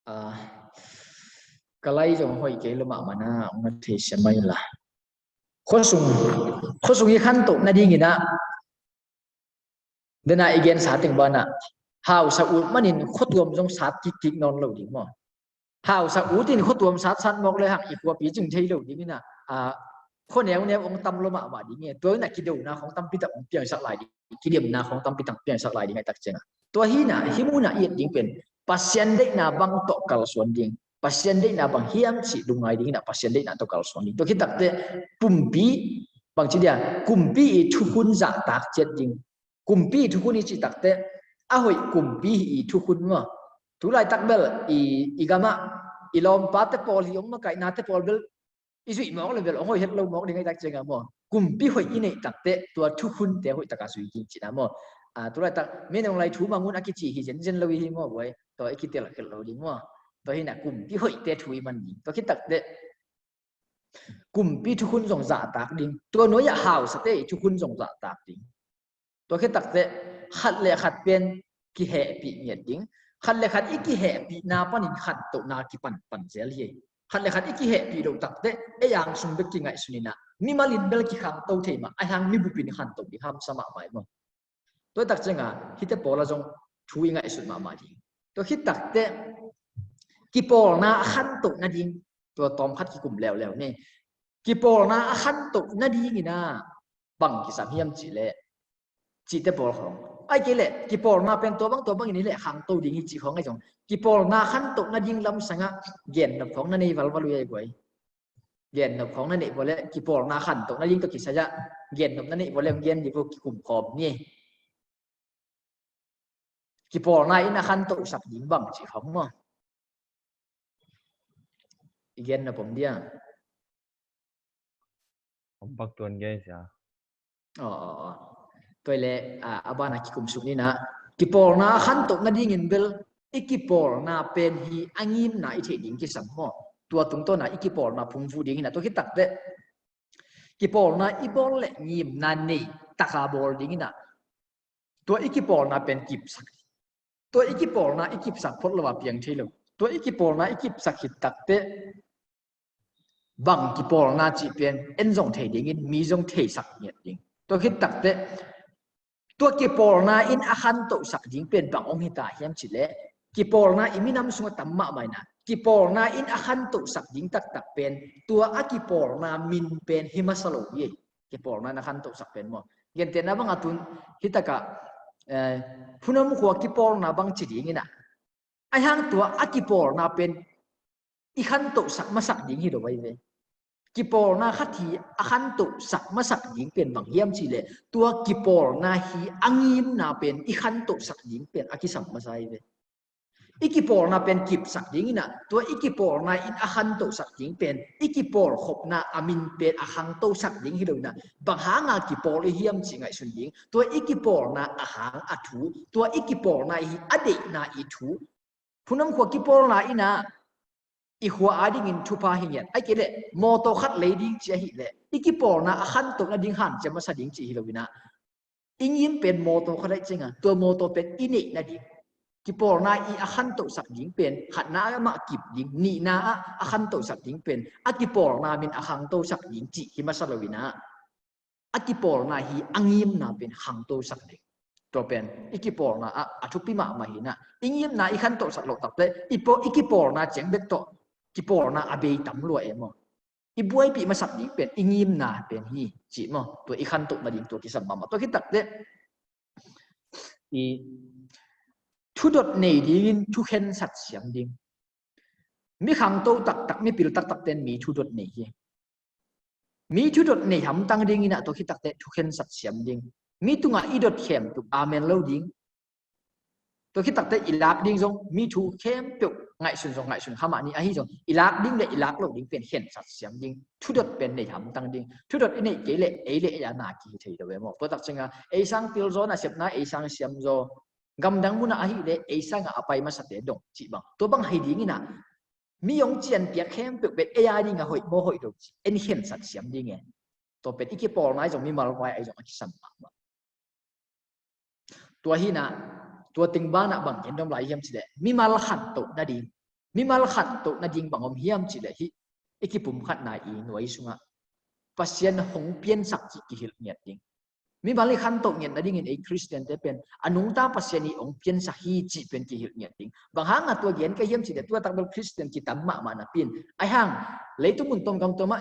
Ah, ka lai zong hoih kei lo mahmah na, hong na thei sia mai la. Khuasung, khuasung i khantoh nadingin ah, dena i gensa teng banah, Hausa ut manin khuatuam zong sat kikkik nawn lo ding maw? Hausa ut in khuatuam satsat mawk le hang i khuapi cing thei lo ding ina, a, khua neuneu hong tam lo mahmah ding e. Tua ina kidona khong tampi tak hong piangsak lai ding, kidemna khong tampi tak piangsak lai ding a, i tak cianga. Tua hina, hih muna i et ding pen Pasian deihna bang tawh kalsuan ding, Pasian deihna bang hiam cih lungngai ding ina, Pasian deihna tawh kalsuan ding. Tua khit takteh pumpi, bangci dia, kumpi i thukhun zahtak ciat ding. Kumpi thukhun i cih takteh a hoih kumpi hi i thukhun maw? Tulaitak bel i, i gamah i lawmpate pawl hi, hong makaihnate pawl bel i zuih mawk le bel hong hoih het lo mawk ding a, i tak cianga maw? Kumpi hoih i neih takteh tua thukhunte hoih taka zui ding cihna maw? A, tulaitak Min Aung Hlaing thu mangun a kici hi zenzen lo i hi maw, buai? Tua i kitel khelh lo ding maw? Tua hina kumpi hoihte thu i man ding. Tua khit takteh kumpi thukhun zong zahtak ding. Tua nuai-ah hausate i thukhun zong zahtak ding. Tua khit takteh khat le khat pen kihehpih ngiat ding. Khat le khat i kihehpihna panin khantohna kipanpan zel hi. Khat le khat i kihehpih loh takteh ei angsung bek kingaihsun ina, mimal in bel kikhangto thei mah, ahi hang mibup in khanto ding hamsa mahmah hi maw? Tua i tak cianga hihte pawla zong thu i ngaihsut mahmah ding. Tua khit takteh kipawlna a khantoh nading, tua tawmkhat kikum leuleu ni. Kipawlna a khantoh nading ina bang kisam hiam cihleh, cihte pawl khong, ai kei leh kipawlna pen tua bang tua bangin hileh khangto ding hi cih khong ahi zong, kipawlna khantoh nading lamsangah gennop khong na nei valval uh ei, buai? Gennop khong na neih vua leh kipawlna khantoh nading tawh kisai-ah gennop na neih vua leh hong gen dih vua, kikum khawm ni. Kipawlna in a khantohsak ding bang cih khong maw? I gennop om dia? Om bak tuan gei sia. Aw, aw, aw. Tua i leh, a, a bana kikum suk ni ina, kipawlna a khantoh nadingin bel i kipawlna pen hi a ngimna i theih ding kisam maw? Tua tungtawna i kipawlna phungvuh ding ina, tua khit takteh kipawlna i bawl leh ngimna nei taka bawl ding ina, tua i kipawlna pen kipsak. Tua i kipawlna i kipsak phot lo a piang thei lo. Tua i kipawlna i kipsak khit takteh bang kipawlna cih pen en zong thei dingin mi zong theisak ngiat ding. Tua khit takteh tua kipawlna in a khantohsak ding pen bang hong hita hiam cihleh, kipawlna i minam sungah tam mahmah ina, kipawlna in a khantohsak ding taktak pen tua a kipawlna min pen hi masa lo hi. Kipawlna in a khantohsak pen maw? Gentehna bangah tun hitakah, eh, Phunam khua kipawlna bang ci ding ina, ahi hang tua a kipawlna pen i khantohsak masak ding hi lo ahi ve. Kipawlna khat hi a khantohsak masak ding pen bang hiam cihleh, tua kipawlna hi a ngimna pen i khantohsak ding pen a kisam masa ahi ve. I kipawlna pen kipsak ding ina, tua i kipawlna in a khantohsak ding pen i kipawlkhopna a min pen a khangtosak ding hi lo ina, bang hanga kipawl i hiam cih ngaihsun ding. Tua i kipawlna a hang a thu, tua i kipawlna hi a deihna i thu. Phunam khua kipawlna ina i khua adingin thupha hi ngiat. Ai kei leh mawtaw khat lei ding ci ahileh i kipawlna a khantoh nading hanciam masa ding cih hi lo ina, i ngim pen mawtaw khat ahi cianga, tua mawtaw pen i neih nading, kipawlna i a khantohsak ding pen khatna ah amah kip ding, nihna ah a khantohsak ding pen a kipawlna min a khangtosak ding cih hi masa lo ina, a kipawlna hi a ngimna pen khangtosak ding. Tua pen i kipawlna ah a thupi mahmah hi ina, i ngimna i khantohsak loh takteh i paw-, i kipawlna ciang bek tawh kipawlna a bei tam lua e maw? I buaipih masak ding pen i ngimna pen hi cih maw? Tua i khantoh nading tua kisam mahmah. Tua khit takteh i thudot nei dingin thukhensat siam ding. Mi khangto taktak, mi pil taktak ten mi thudot nei hi. Mi thudot nei hamtang ding ina, tua khit takteh thukhensat siam ding. Mi tungah i dot khempeuh amen lo ding. Tua khit takteh i lak ding zong mi thu khempeuh ngaihsun zong ngaihsun kha mah ni, ahi zong i lak ding le i lak loh ding pen khensat siam ding. Thudot pen nei hamtang ding. Thudot i neih kei leh ei le ei a na kihi thei lo e maw? Tua tak cianga ei sang pilzaw, nasepna ei sang siamzaw, gamdang munah ahileh ei sangah a pai masate dong cih bang, tua bang hi ding ina, mi hong cianpiak khempeuh pen ei a dingah hoih maw hoih lo cih en khensat siam ding e. Tua pen i kipawlna ahi zong mimal vai ahi zong a kisam mahmah. Tua hi ina, tua teng banah bang gen nuam lai hiam cihleh, mimal khantoh nading, mimal khantoh nading bang om hiam cihleh, hih i kipumkhatna i nuai sungah Pasian hong piansak cih kihilh ngiat ding. Mimal i khantoh ngiat nadingin ei Khristiante pen a nungta Pasian i hong piansak hi cih pen kihilh ngiat ding. Bang hanga tua gen ka hiam cih leh tua tak bel Khristian kitam mahmah napi in. Ahi hang leitung mun tuamtuam ah,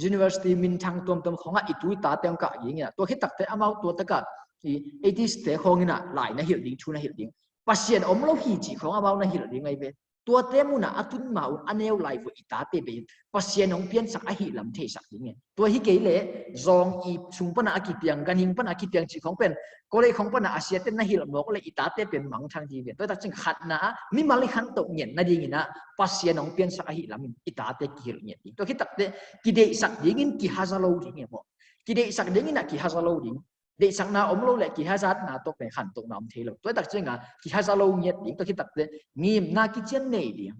university minthang tuamtuam khawngah i tu i tate hong kah dingin ah, tua khit takteh amau tua takah i atheist-te khawngin ah lai na hilh ding, thu na hilh ding. Pasian om lo hi cih khawng amau na hilh ding ahi ve. Tuate munah a tun ma un a neu lai vua i tate pen Pasian hong piansak ahih lam theisak ding e. Tua hi kei leh zawng i sung pana a kipiang, ganhing pana a kipiang cih khawng pen, college khawng pana a siate na hilh mawk leh i tate pen mangthang ding ve. Tua tak ciang khatna ah mimal i khantoh ngiat nadingin ah Pasian hong piansak ahih lam in i tate kihilh ngiat ding. Tua khit takteh kideihsak dingin kihaza lo ding e maw. Kideihsak dingin ah kihaza lo ding. Deihsakna om lo leh kihazatna tawh pen khantohna om thei lo. Tua tak cianga kihaza lo ngiat ding. Tua khit takteh ngimna kician nei ding.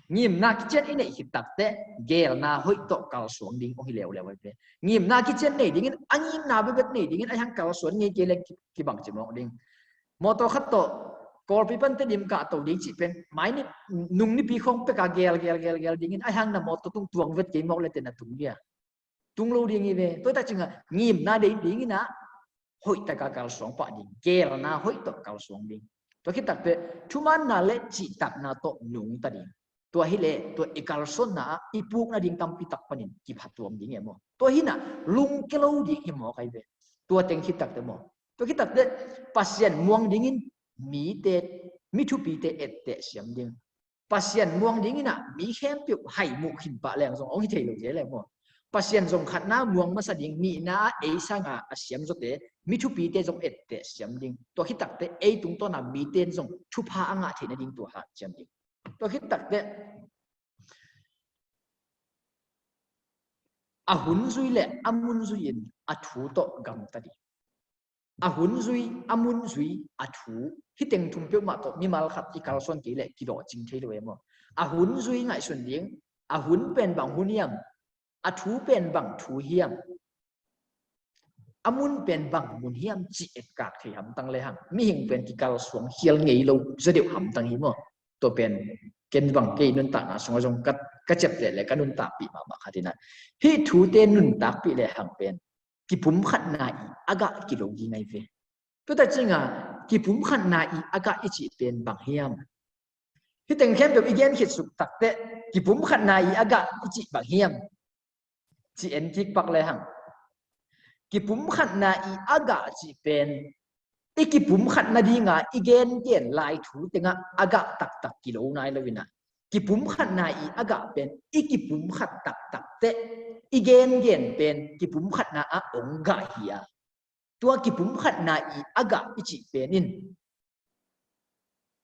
Ngimna kician i neih khit takteh geelna hoih tawh kalsuang ding hong hi leuleu ahi ve. Ngimna kician nei dingin a ngimna bebet nei dingin ahi hang kalsuan ngei kei leh kibang ci mawk ding. Mawtaw khat tawh Kawlpi pan Tedim kah to ding cih pen mai ni, nung nipi khawng peka geel geel geel geel dingin ahi hang na mawtaw tung tuang vet kei mawk leh teh na tung dia. Tung lo ding hi ve. Tua tak cianga ngimna deih dingin ah hoih taka kalsuang pah ding. Geelna hoih tawh kalsuang ding. Tua khit takteh thumaanna leh cihtakna tawh nungta ding. Tua hi leh tua i kalsuanna ah i puk nading tampi tak panin kiphatuam ding e maw. Tua hi in ah lungke lo ding hi mawk ahi ve. Tua teng khit takteh maw. Tua khit takteh Pasian muang dingin mite, mi thupite etteh siam ding. Pasian muang dingin ah mi khempeuh haimuh khin pah leng zong hong hi thei lo zel e maw. Pasian zong khatna muang masa ding, nihna ah ei sanga a siam zawte, mi thupite zong etteh siam ding. Tua khit takteh ei tungtawna mite in zong thupha a ngah theih nading tua hanciam ding. Tua khit takteh a hun zui leh a mun zui in a thu tawh gamta ding. A hun zui, a mun zui, a thu, hih teng thum peuhmah tawh mimal khat i kalsuan kei leh kilawhcing thei lo e maw. A hun zui ngaihsun ding, a hun pen bang hun hiam, a thu pen bang thu hiam, a mun pen bang mun hiam cih etkak thei hamtang lehang mihing pen kikalsuang khial ngei lo zaw deuh hamtang hi maw. Tua pen ken bang kei nuntakna sungah zong ka, ka ciapteh leh ka nuntakpih mahmah khat hi in ah, hih thute nuntakpih lehang pen kipumkhatna i a gah kilo ding ahi ve. Tua tak cianga kipumkhatna i a gah i cih pen bang hiam? Hih teng khempeuh i gen khit suk takteh kipumkhatna i a gah i cih bang hiam? Ci en kik pak lehang kipumkhatna i a gah cih pen i kipumkhat nadinga i gengen lai thu tengah a gah taktak kilo nai lo in ah, kipumkhatna i a gah pen i kipumkhat taktak teh i gengen pen kipumkhatna ah hong gah hi a. Tua kipumkhatna i a gah i cih pen in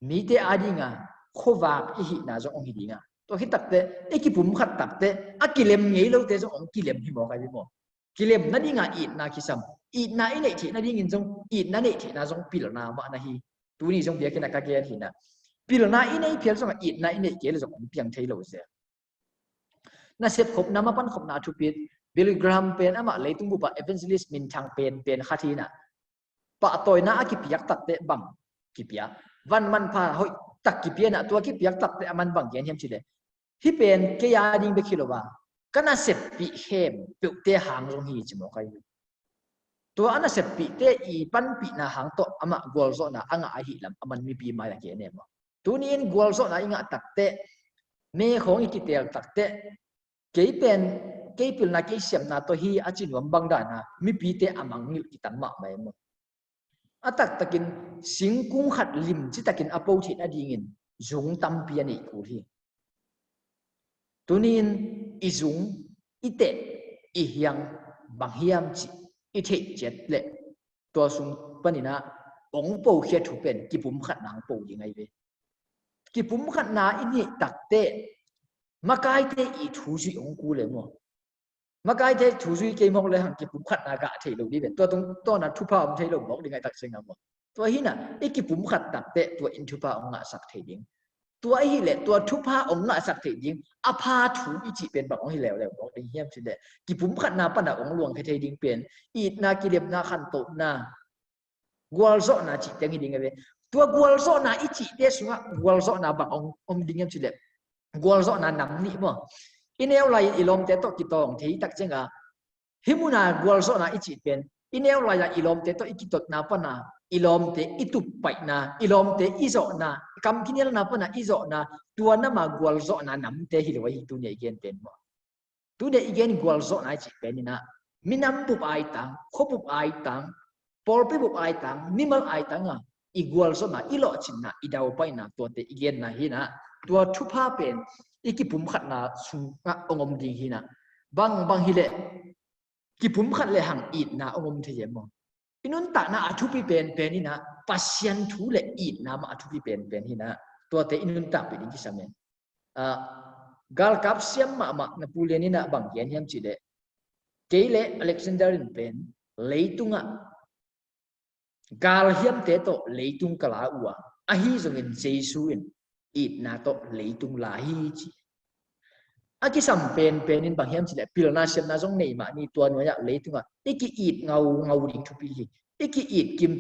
mite adinga khuavak i hihna zong hong hi dinga. Tua khit takteh i kipumkhat takteh a kilem ngei lote zong hong kilem hi mawk ahi maw. Kilem nadinga itna kisam. Itna i neih theih nadingin zong, itna neih theihna zong pilna mah na hi. Tuni zong biakinn ah ka gen hi in ah, pilna i nei phial zongah itna i neih kei leh zong hong piang thei lo zel. Nasep khopna, mapan khopna a thupit. Billy Graham pen amah leitung bupah evangelist minthang penpen khat hi in ah, pahtawina a kipiak takteh bang kipia, van manpha hoih tak kipia in ah, tua kipiak takteh a man bang gen hiam cih leh, hih pen kei a ding bek hi lo a, ka naseppih khempeuhte hang zong hi ci mawk ahi. Tua a naseppihte i panpihna hang tawh amah gualzawhna a ngah ahih lam a man mipi mai a gen e maw. Tuni in gualzawhna i ngah takteh, me khawng i kiteel takteh, kei pen, kei pilna kei siamna tawh hi a ci nuam bang dana mipite a mangngilh kitam mahmah e maw. A taktakin singkung khat lim citakin a po theih nadingin zung tampi a neih kul hi. Tuni in i zung, i teh, i hiang bang hiam cih i theih ciat leh tua sung panin ah hong pokhia thu pen kipumkhatna hong po ding ahi ve. Kipumkhatna i neih takteh makaite i thu zuih hong kul e maw. Makaite thu zui kei mawk lehang kipumkhatna gah thei lo ding ve. Tua tungtawna thupha om thei lo mawk ding ahi tak cianga maw. Tua hi in ah i kipumkhat takteh tua in thupha hong ngahsak thei ding. Tua ahih leh tua thupha hong ngahsak theih ding a pha thu i cih pen bang hong hi leuleu mawk ding hiam cih leh, kipumkhatna pana hong luangkhia thei ding pen itna, kilemna, khantohna, gualzawhna cih teng hi ding ahi ve. Tua gualzawhna i cihte sungah gualzawhna bang hong om ding hiam cih leh, gualzawhna nam nih maw. I neu lai-in i lawmte tawh kitawng thei tak cianga hih muna gualzawhna i cih pen I neu lai-a i lawmte tawh i kitotna pana, i lawmte i tuppaihna, i lawmte i zawhna, kam kinialna pana i zawhna, tua nama gualzawhna namte hi lo ahi tuni a i gen pen maw. Tuni a i gen gualzawhna i cih pen inah, minam bup aitang, khua bup aitang, pawlpi bup aitang, mimal aitang a i gualzawhna, i lawhcinna, i daupaina, tuate i genna hinah, tua thupha pen i kipumkhatna sungah hong om ding hinah. Bang bang hileh kipumkhat le hang itna hong om thei e maw. I nuntakna a thupi penpen hinah, Pasian thu le itna mah a thupi penpen hinah, tuate i nuntakpih ding kisam e. Ah, galkap siam mahmah na pu lian inah bang gen hiam cihleh, kei le Alexander in pen leitungah galhiamte tawh leitung ka la uh a, ahi zongin Jesu in itna tawh leitung la hi ci. A kisam penpen in bang hiam cihleh, pilna siamna zong nei mah ni, tua nuai-ah leitungah i ki-it ngaungau ding thupi hi. I ki-it kim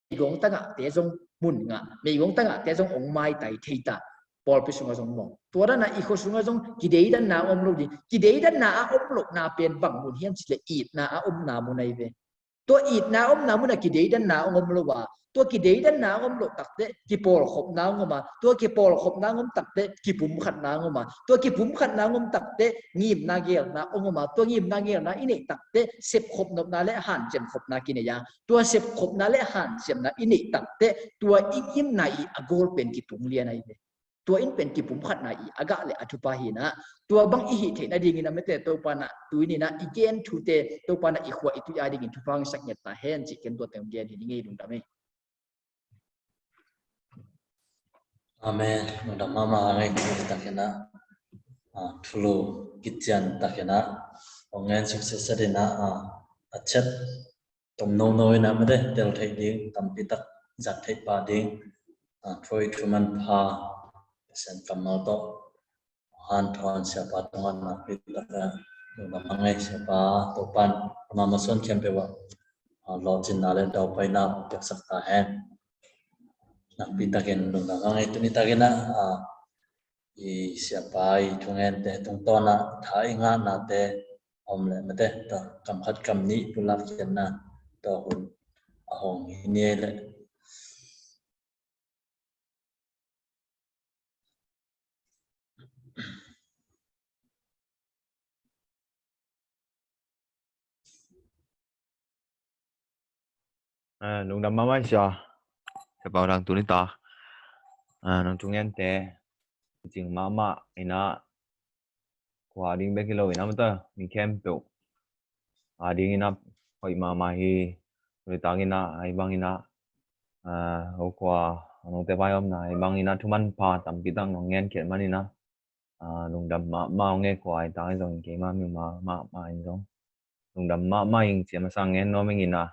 meigong tagahte zong mun ngah, meigong tagahte zong hong maitai thei ta, pawlpi sungah zong maw. Tua danah i khua sungah zong kideidanna a om lo ding. Kideidanna a om lohna pen bang mun hiam cihleh, itna a omna mun ahi ve. Tua itna a omna munah kideidanna a om lo a, tua kideidanna a om loh takteh kipawlkhopna a om a, tua kipawlkhopna a om takteh kipumkhatna a om a, tua kipumkhatna a om takteh ngimna gelna a om a, tua ngimna gelna i neih takteh sepkhop nopna le hanciam khopna kinei a, tua sepkhopna le hanciamna i neih takteh tua i ngimna i a gol pen kitung lian ahi ve. Tua in pen kipumkhatna i a gah le a thupha hinah, tua bang i hih theih nadingin a mete Topa nah tui ninah i gen thute Topa nah i khua i tui a dingin thupha hong sak ngiat ta hen cih ken tua teng gen hi ni ngei, lungdam ei. Amen. Lungdam mahmah a ngei, tuni takinah, ah, thulu kician takinah hong ngen suksat inah, ah, a chet tom nono inah mete tel theih ding, tampi tak zat theih pah ding, ah, thu hoih thu manpha Pasian kammal tawh hanthawn siapa tungah nakpi takin lungdam a ngei. Siapa Topan ama masuan khempeuh ah, ah, lawhcinna le daupaina piaksak ta hen. Nakpi takin lungdam a ngei. Tuni takinah, ah, i siapa i thungente tungtawnah tha i ngahnate om leh mete, tua kam khat kam nih pulak khiatna tua hun a hong hi ni ei leh. Ah, lungdam mahmah sia. Sia Pau Thang tuni ta, ah, nong thungente cing mahmah inah, kua ding bek hi lo inah mata, mi khempeuh a ding inah hoih mahmah hi. Tuni takinah ahi bang inah, ah, ho kua a nongte vai omna ahi bang inah thu manpha tampi tak nong ngen khiat man inah, ah, lungdam mahmah hong e. Kua ahi tak ahi zongin keima mimal mahmah in zong lungdam mahmah ing ci a masa ngen nuam ing inah.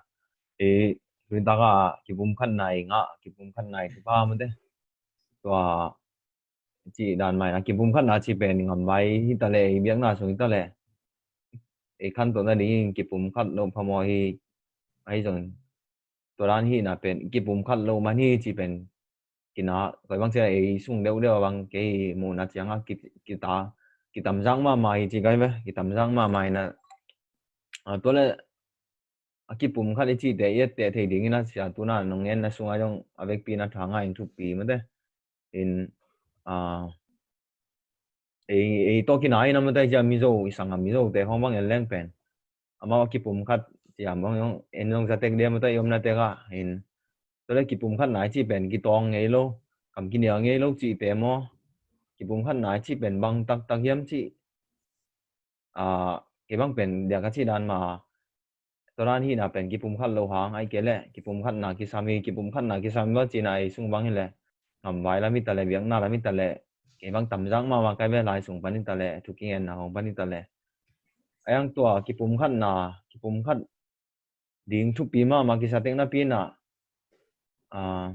I tuni takah kipumkhatna i ngah, kipumkhatna i thupha mate, tua cih dan mah inah kipumkhatna cih pen ngamvai hi taleh, i biakna sung hi taleh, i khantoh nadingin kipumkhat loh phamawh hi. Ahi zongin tua dan hihna pen kipumkhat loh man hi cih pen kina, koi bang cia ei sung deuhdeuh a bang kei muhna ciangah ki, kita, kitamzak mahmah hi ci kai ve, kitamzak mahmah inah. Ah, tua le a kipumkhat i cihte i etteh thei dingin a sia tuna nong ngenna sungah zong a vekpi na tha ngah in thupi mate. In, ah, ei, ei tawh kina in a mate cia Mizo, i sangam Mizote khawng bang en leng pen amau a kipumkhat cia bang zong en zong zatek dia mate i omna tekah in. Tua le kipumkhatna i cih pen kitawng ngei lo, kam kinial ngei lo cihte maw? Kipumkhatna i cih pen bang taktak hiam cih, ah, kei bang pen dia ka cih dan mah, tua dan hihna pen kipumkhat lo hang, ahih kei leh kipumkhatna kisam hi, kipumkhatna kisam hi bang cihna ei sung bang hileh ngamvai lam hi taleh, biakna lam hi taleh, kei bang tamzak mahmah kai ve, lai sung pan hi taleh, thu kingenna hong pan hi taleh. Ayang tua kipumkhatna, kipumkhat ding thupi mahmah kisa tek napi inah, ah,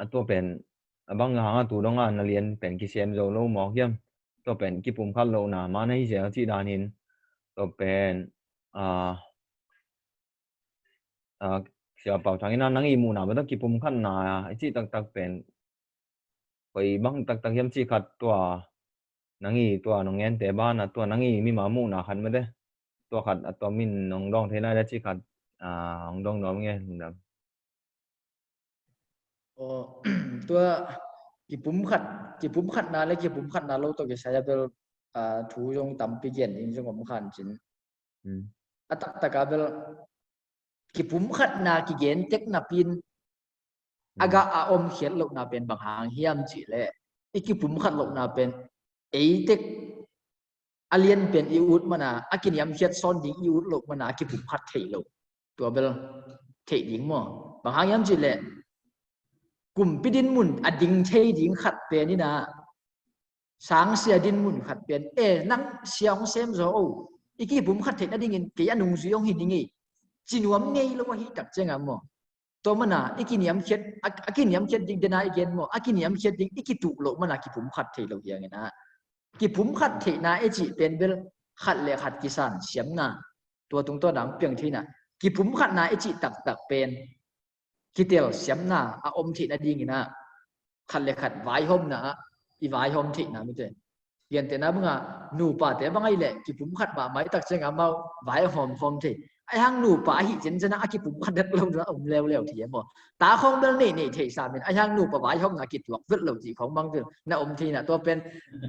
a tua pen a bang hang a tu dongah na lian pen kisem zo lo mawk hiam? Tua pen kipumkhat lohna mah na hi zel cih dan in, tua pen, ah, ah, Sia Pau Thang inah nang i muhna bang tawh kipumkhatna i cih taktak pen koi bang taktak hiam cih khat tua nang i tua nong ngente banah tua nang i mimal muhna khat mate. tua khat a tua min nong dawng thei nai le cih khat, ah, hong dawng nuam ing ei, lungdam. Aw, tua kipumkhat, kipumkhatna le kipumkhatna lo tawh kisai a bel, ah, thu zong tampi gen ding zong om khan cin. Hmm. A taktak a bel kipumkhatna kigen tek napi in a gah a om khiat lohna pen bang hang hiam cih leh i kipumkhat lohna pen ei tek a lian pen i ut mana, a kiniamkhiat sawn ding i ut loh mana a kipumkhat thei lo. Tua bel theih ding maw? Bang hang hiam cih leh kumpi dinmun a ding thei ding khat pen in a, sangsia dinmun khat pen, e, nang sia hong sem zaw o, i kipumkhat theih nadingin kei a nungzui hong hi ding ei, ci nuam ngei lo ahi tak ciangin maw? Tua mana i kiniamkhiat, a, a kiniamkhiat ding dena i gen maw? A kiniamkhiat ding i kituh loh mana kipumkhat thei lo hi hang in a. Kipumkhat theihna i cih pen bel khat le khat kisan siamna, tua tungtawn a hong piang theihna. Kipumkhatna i cih taktak pen kitel siamna a om theih nadingin a, khat le khat vaihawmna ah i vaihawm theihna mite. Gentehna banga nupate bang ahih leh kipumkhat mahmah i tak ciangin amau vai a hawmhawm thei. Ahi hang nupa ahi ciancian a kipumkhat het lo a om leuleu thei e maw? Ta khawng bel nei nei thei sam in, ahi hang nupa vaihawmna kituak vet lo cih khawng bang vel na om thei na, tua pen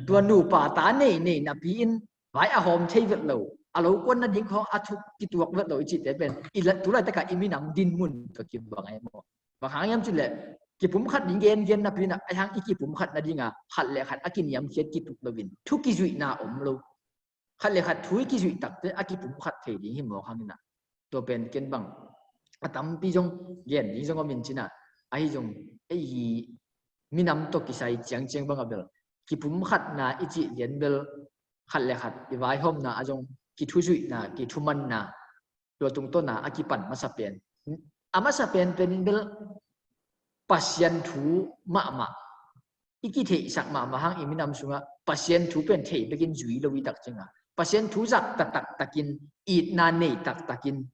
tua nupa ta nei nei napi in vai a hawm thei vet lo, a lo kuan nading khawng a thuk kituak vet lo i cihte pen i la, tu laitakah i minam dinmun ka kibang e maw? Bang hang hiam cih leh kipumkhat ding gengen napi in a, ahi hang i kipumkhat nadinga khat le khat a kiniamkhiat kituh loin thu kizuihna om lo. Khat le khat thu i kizuih takte a kipumkhat thei ding hi mawk hang in a. Tua pen ken bang a tampi zong gen ding zong om in cin a, ahi zong ei hi minam tawh kisai ciangciang bang a bel kipumkhatna i cih lian bel khat le khat i vaihawmna a zong kithuzuihna, kithumanna, tua tungtawna a kipan masa pen, a masa penpen in bel Pasian thu mahmah i kitheihsak mahmah hang i minam sungah Pasian thu pen thei bekin zui lo i tak ciangin, Pasian thu zahtak taktakin, itna nei taktakin,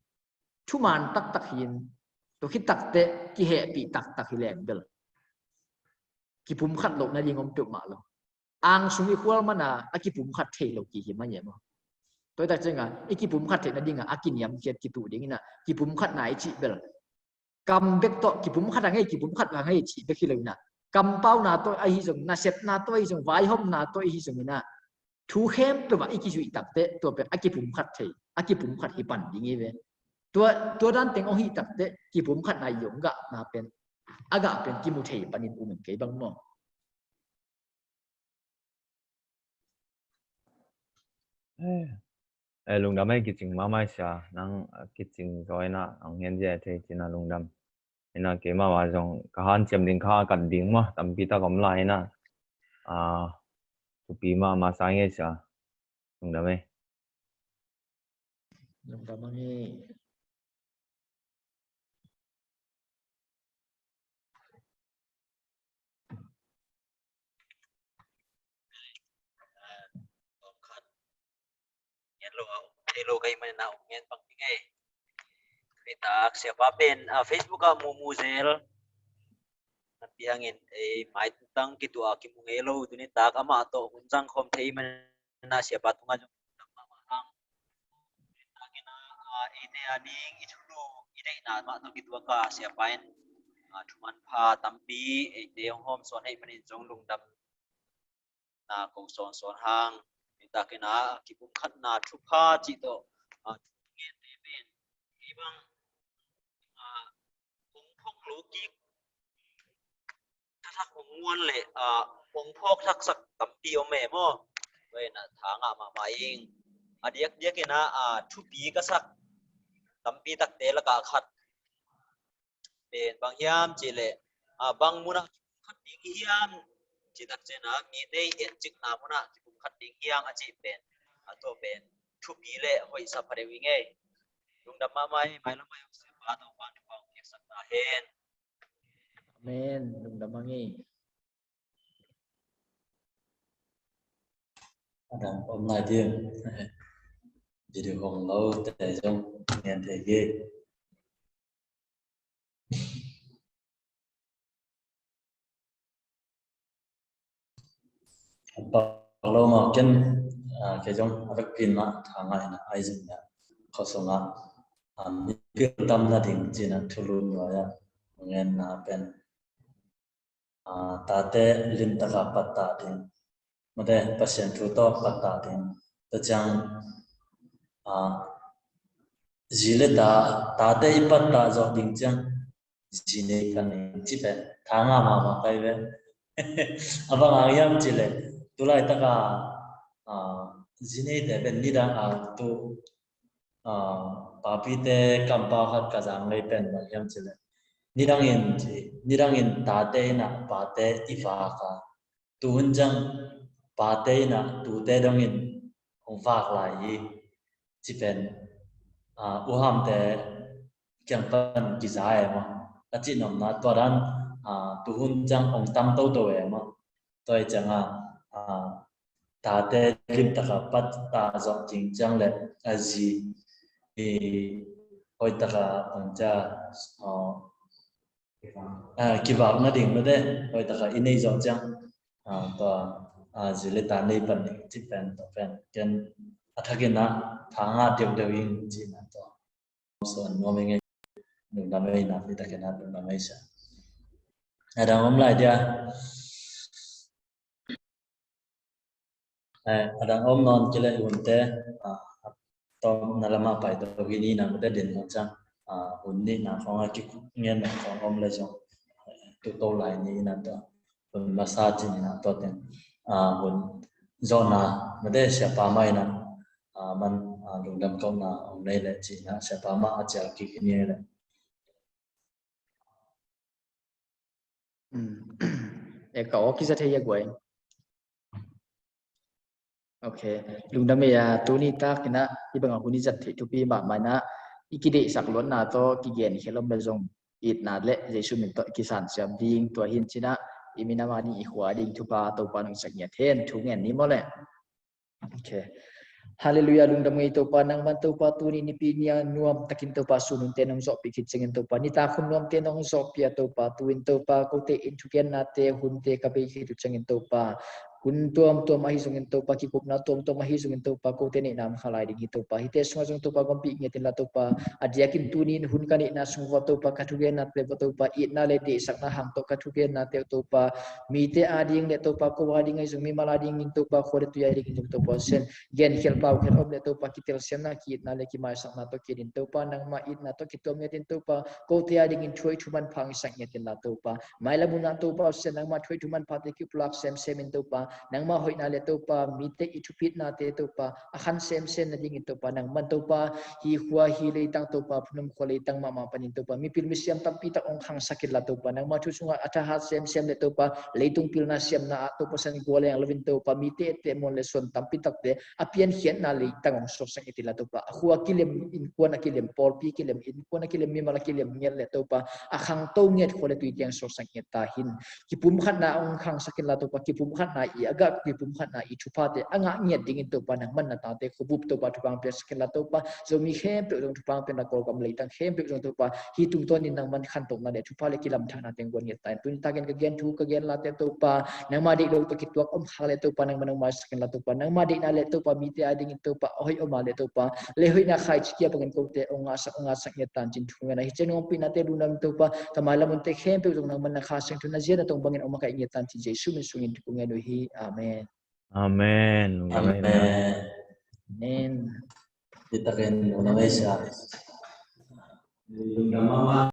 thuman taktak hi in, tua khit takteh kihehpih taktak hi leng bel kipumkhat loh nading om peuhmah lo. Angsung i khual mana a kipumkhat thei lo kihim a hi e maw? Tua i tak ciangin i kipumkhat theih nadinga a kiniamkhiat kituh ding in a, kipumkhatna i cih bel kam bek tawh kipumkhat a ngei, kipumkhat a ngei cih bek hi lo in a, kampauna tawh ahi zong, nasepna tawh ahi zong, vaihawmna tawh ahi zong in a, thu khempeuh ah i kizuih takteh tua pen a kipumkhat thei, a kipumkhat hi pan ding hi ve. Tua, tua dan teng hong hih takteh kipumkhatna i hong gahna pen, a gah pen kimu thei panin um in kei bang maw? Eh, eh, lungdam ei, kicing mahmah ei sia, nang, ah, kicing zaw in a, ang hian zia thei cin a lungdam. Ina keimah mah zong ka hanciam ding kha a kat ding maw, tampi tak om lai ina. Ah, thupi mahmah sa ngei sia. Lungdam ei. Lungdam ei. Ngen lo a, thei lo ka hih manin a, ngen pang ding ei. Tunitak siapa pen, ah, Facebook ah mumu zel. Napi hangin ei maitang kituah kimu ngei lo, tunitak amah tawh hun zang khawm thei manin a, siapa tungah zong lungdam mahmah hang. Tunitak in a, ah, eite a ding i thulu i deihna mah tawh kituak a, siapa in, ah, thu manpha tampi eite hong hawmsawn ahih manin zong lungdam na ko sawnsawn hang. Tunitak in a kipumkhatna thupha cih tawh, ah, thu ngente pen kei bang, ah, hong phawk lo kik, thakthak hong muan leh, ah, hong phawk thaksak tampi om e maw? Tua in a tha ngah mahmah ing. A diakdiak in a, ah, thupi ka sak tampi takte lakah khat pen bang hiam cih leh, ah, bang munah kipumkhat ding hiam cih tak ciangin a, mite i etcikna munah kipumkhat ding hiam a cih pen, a tua pen thupi le hoihsa pha deuh ing ei. Lungdam mahmah ei, mailam ah siapa Topa'n thupha hong piaksak ta hen. Amen. Lungdam hang ei. A dang om lai ding. Video hong lo te zong ngen thei hi. A pak lo mah ken, ah, kei zong a vekpi in mah tha ngah in a, ai zong in a. khua sungah, a, mipil tam nading ci-in a thulu nuai-ah ngenna pen, a, tate limtaka pattah ding, mate Pasian thu tawh pattah ding. Tua ciang, a, zi le ta, tate i pattah zawh ding ciang zi nei pan ning ci pen tha ngah mahmah ka hi ve. A bang hang hiam cih leh tulaitaka, a, zi neite pen nidang a tu, a, papite kampau khat ka zang ngei pen bang hiam cih leh nidangin ci, nidangin tate in a pate i vak a, tu hun ciang pate in a tute dongin hong vak lai hi ci pen, a, U Hamte kiang pan kiza e maw. Ka cih nopna tua dan, a, tu hun ciang hong tam toto e maw. Tua hi ciangin, a, tate limtaka pattah zawh ding ciang le a zi i hoihtaka pangcia, a, a, kivak nading mate hoihtaka i nei zawh ciang, a, tua, a, zi le ta nei pan ding ci pen tua pen ken a thakin a tha ngah deuhdeuh ing ci-in a tua. Suan nuam ing ei. Lungdam ei na, i thakin a lungdam ei sa. A dang om lai dia. Eh, a dang om nawn kei leh hunte, ah, tawmna lamah pai to hi ni na, mate din nawn ciang, ah, hun nihna khawng a kikupngenna khawng om leh zong, eh, tuto lai ni na tua. Hun masa ci ni na tua teng, ah, hun zawhna, mate siapa mah hi na, ah, man, ah, lungdam kohna om nei leh ci na, siapa mah a cial kik hi ni leh. Mm. E ka aw kizat thei a guai. Ok. Lungdam ei a, tuni tak in a, i bang a hun i zat theih thupi mahmah in a, i kideihsak luatna tawh kigen khia lom le zong itna le Jesu min tawh kisan siam ding tua hi in ci na, i minam a ding i khua ding thupha Topa nong sak ngiat hen, thu ngen ni maw le. Ok. Halleluiah, lungdam ngei Topa, nangman Topa tuni nipi ni a nuam takin Topa sun hunte nong zawhpih khit ciangin Topa, nitak hun nuamte nong zawhpih a Topa, tu-in Topa kote in thugennate hunte ka bei khit uh ciangin Topa, hun tuamtuam ahi zongin Topa, kikupna tuamtuam ahi zongin Topa, kote neihna om kha lai ding hi Topa, hihte sungah zong Topa gompi ngiat inla Topa, a diakin tuni in hun ka neihna sung uah Topa ka thugennate uah Topa, itna le deihsakna hang tawh ka thugennate uh Topa, mite a ding le Topa, ko a ding ahi zong mimal a dingin Topa, khua le tui a dingin zong Topa Pasian, genkhial paukhial om le Topa, kitelsiamna, ki-itna le kimaisakna tawh ki-it in Topa, nangmah itna tawh kituam ngiat in Topa, kote a dingin thu hoih thu manpha hong sak ngiat inla Topa, mailam hun ah Topa Pasian, nangmah thu hoih thu manphate kipulak semsem in Topa, nangmah hoihna le Topa, mite i thupitnate Topa, a khan semsem nadingin Topa, nangman Topa, hih khua, hih leitang Topa, Phunum khua leitang mahmah panin Topa, mipil misiam tampi tak hong khangsak inla Topa, nangmah thu sungah a thahat semsem le Topa, leitung pilna siamna ah Topa Pasian gualeng loin Topa, mite etteh muan le suan tampi takte a piankhiatna leitang hong suaksak ngiat inla Topa, a khua a kilem, innkuan a kilem, pawlpi kilem, innkuan a kilem, mimal a kilem ngiat le Topa, a khangto ngiat khua le tui tiang suaksak ngiat ta hi in. Kipumkhatna hong khangsak inla Topa, kipumkhatna i a gah, kipumkhatna i thuphate a ngah ngiat dingin Topa, nangman na tate khuabup Topa thupha hong piaksak inla Topa, Zomi khempeuh zong thupha hong pia inla, Kawlgam leitang khempeuh zong Topa, hih tungtawnin nangman khantohna le thupha le kilamthakna teng guan ngiat ta in. Tuni takin ka gen thu ka gen late Topa, nangmah deih lo tawh kituak om khak le Topa, nangman hong maisak inla Topa, nangmah deihna le Topa, mite a dingin Topa, a hoih om a le Topa, le hoihna khaici kia bangin kote hong ngahsak, hong ngahsak ngiat ta in ci-in thu ngen a, hih ciang hong pihnate lungdam Topa, ka mailam hunte khempeuh zong nangman na Kha Siangtho na zia na tong bangin hong makaih ngiat ta in ci-in Jesu min sungin thu ngen uh hi. Amen. Amen. Amen. Amen. Amen. Hih takin lungdam ei sa. Lungdam mahmah.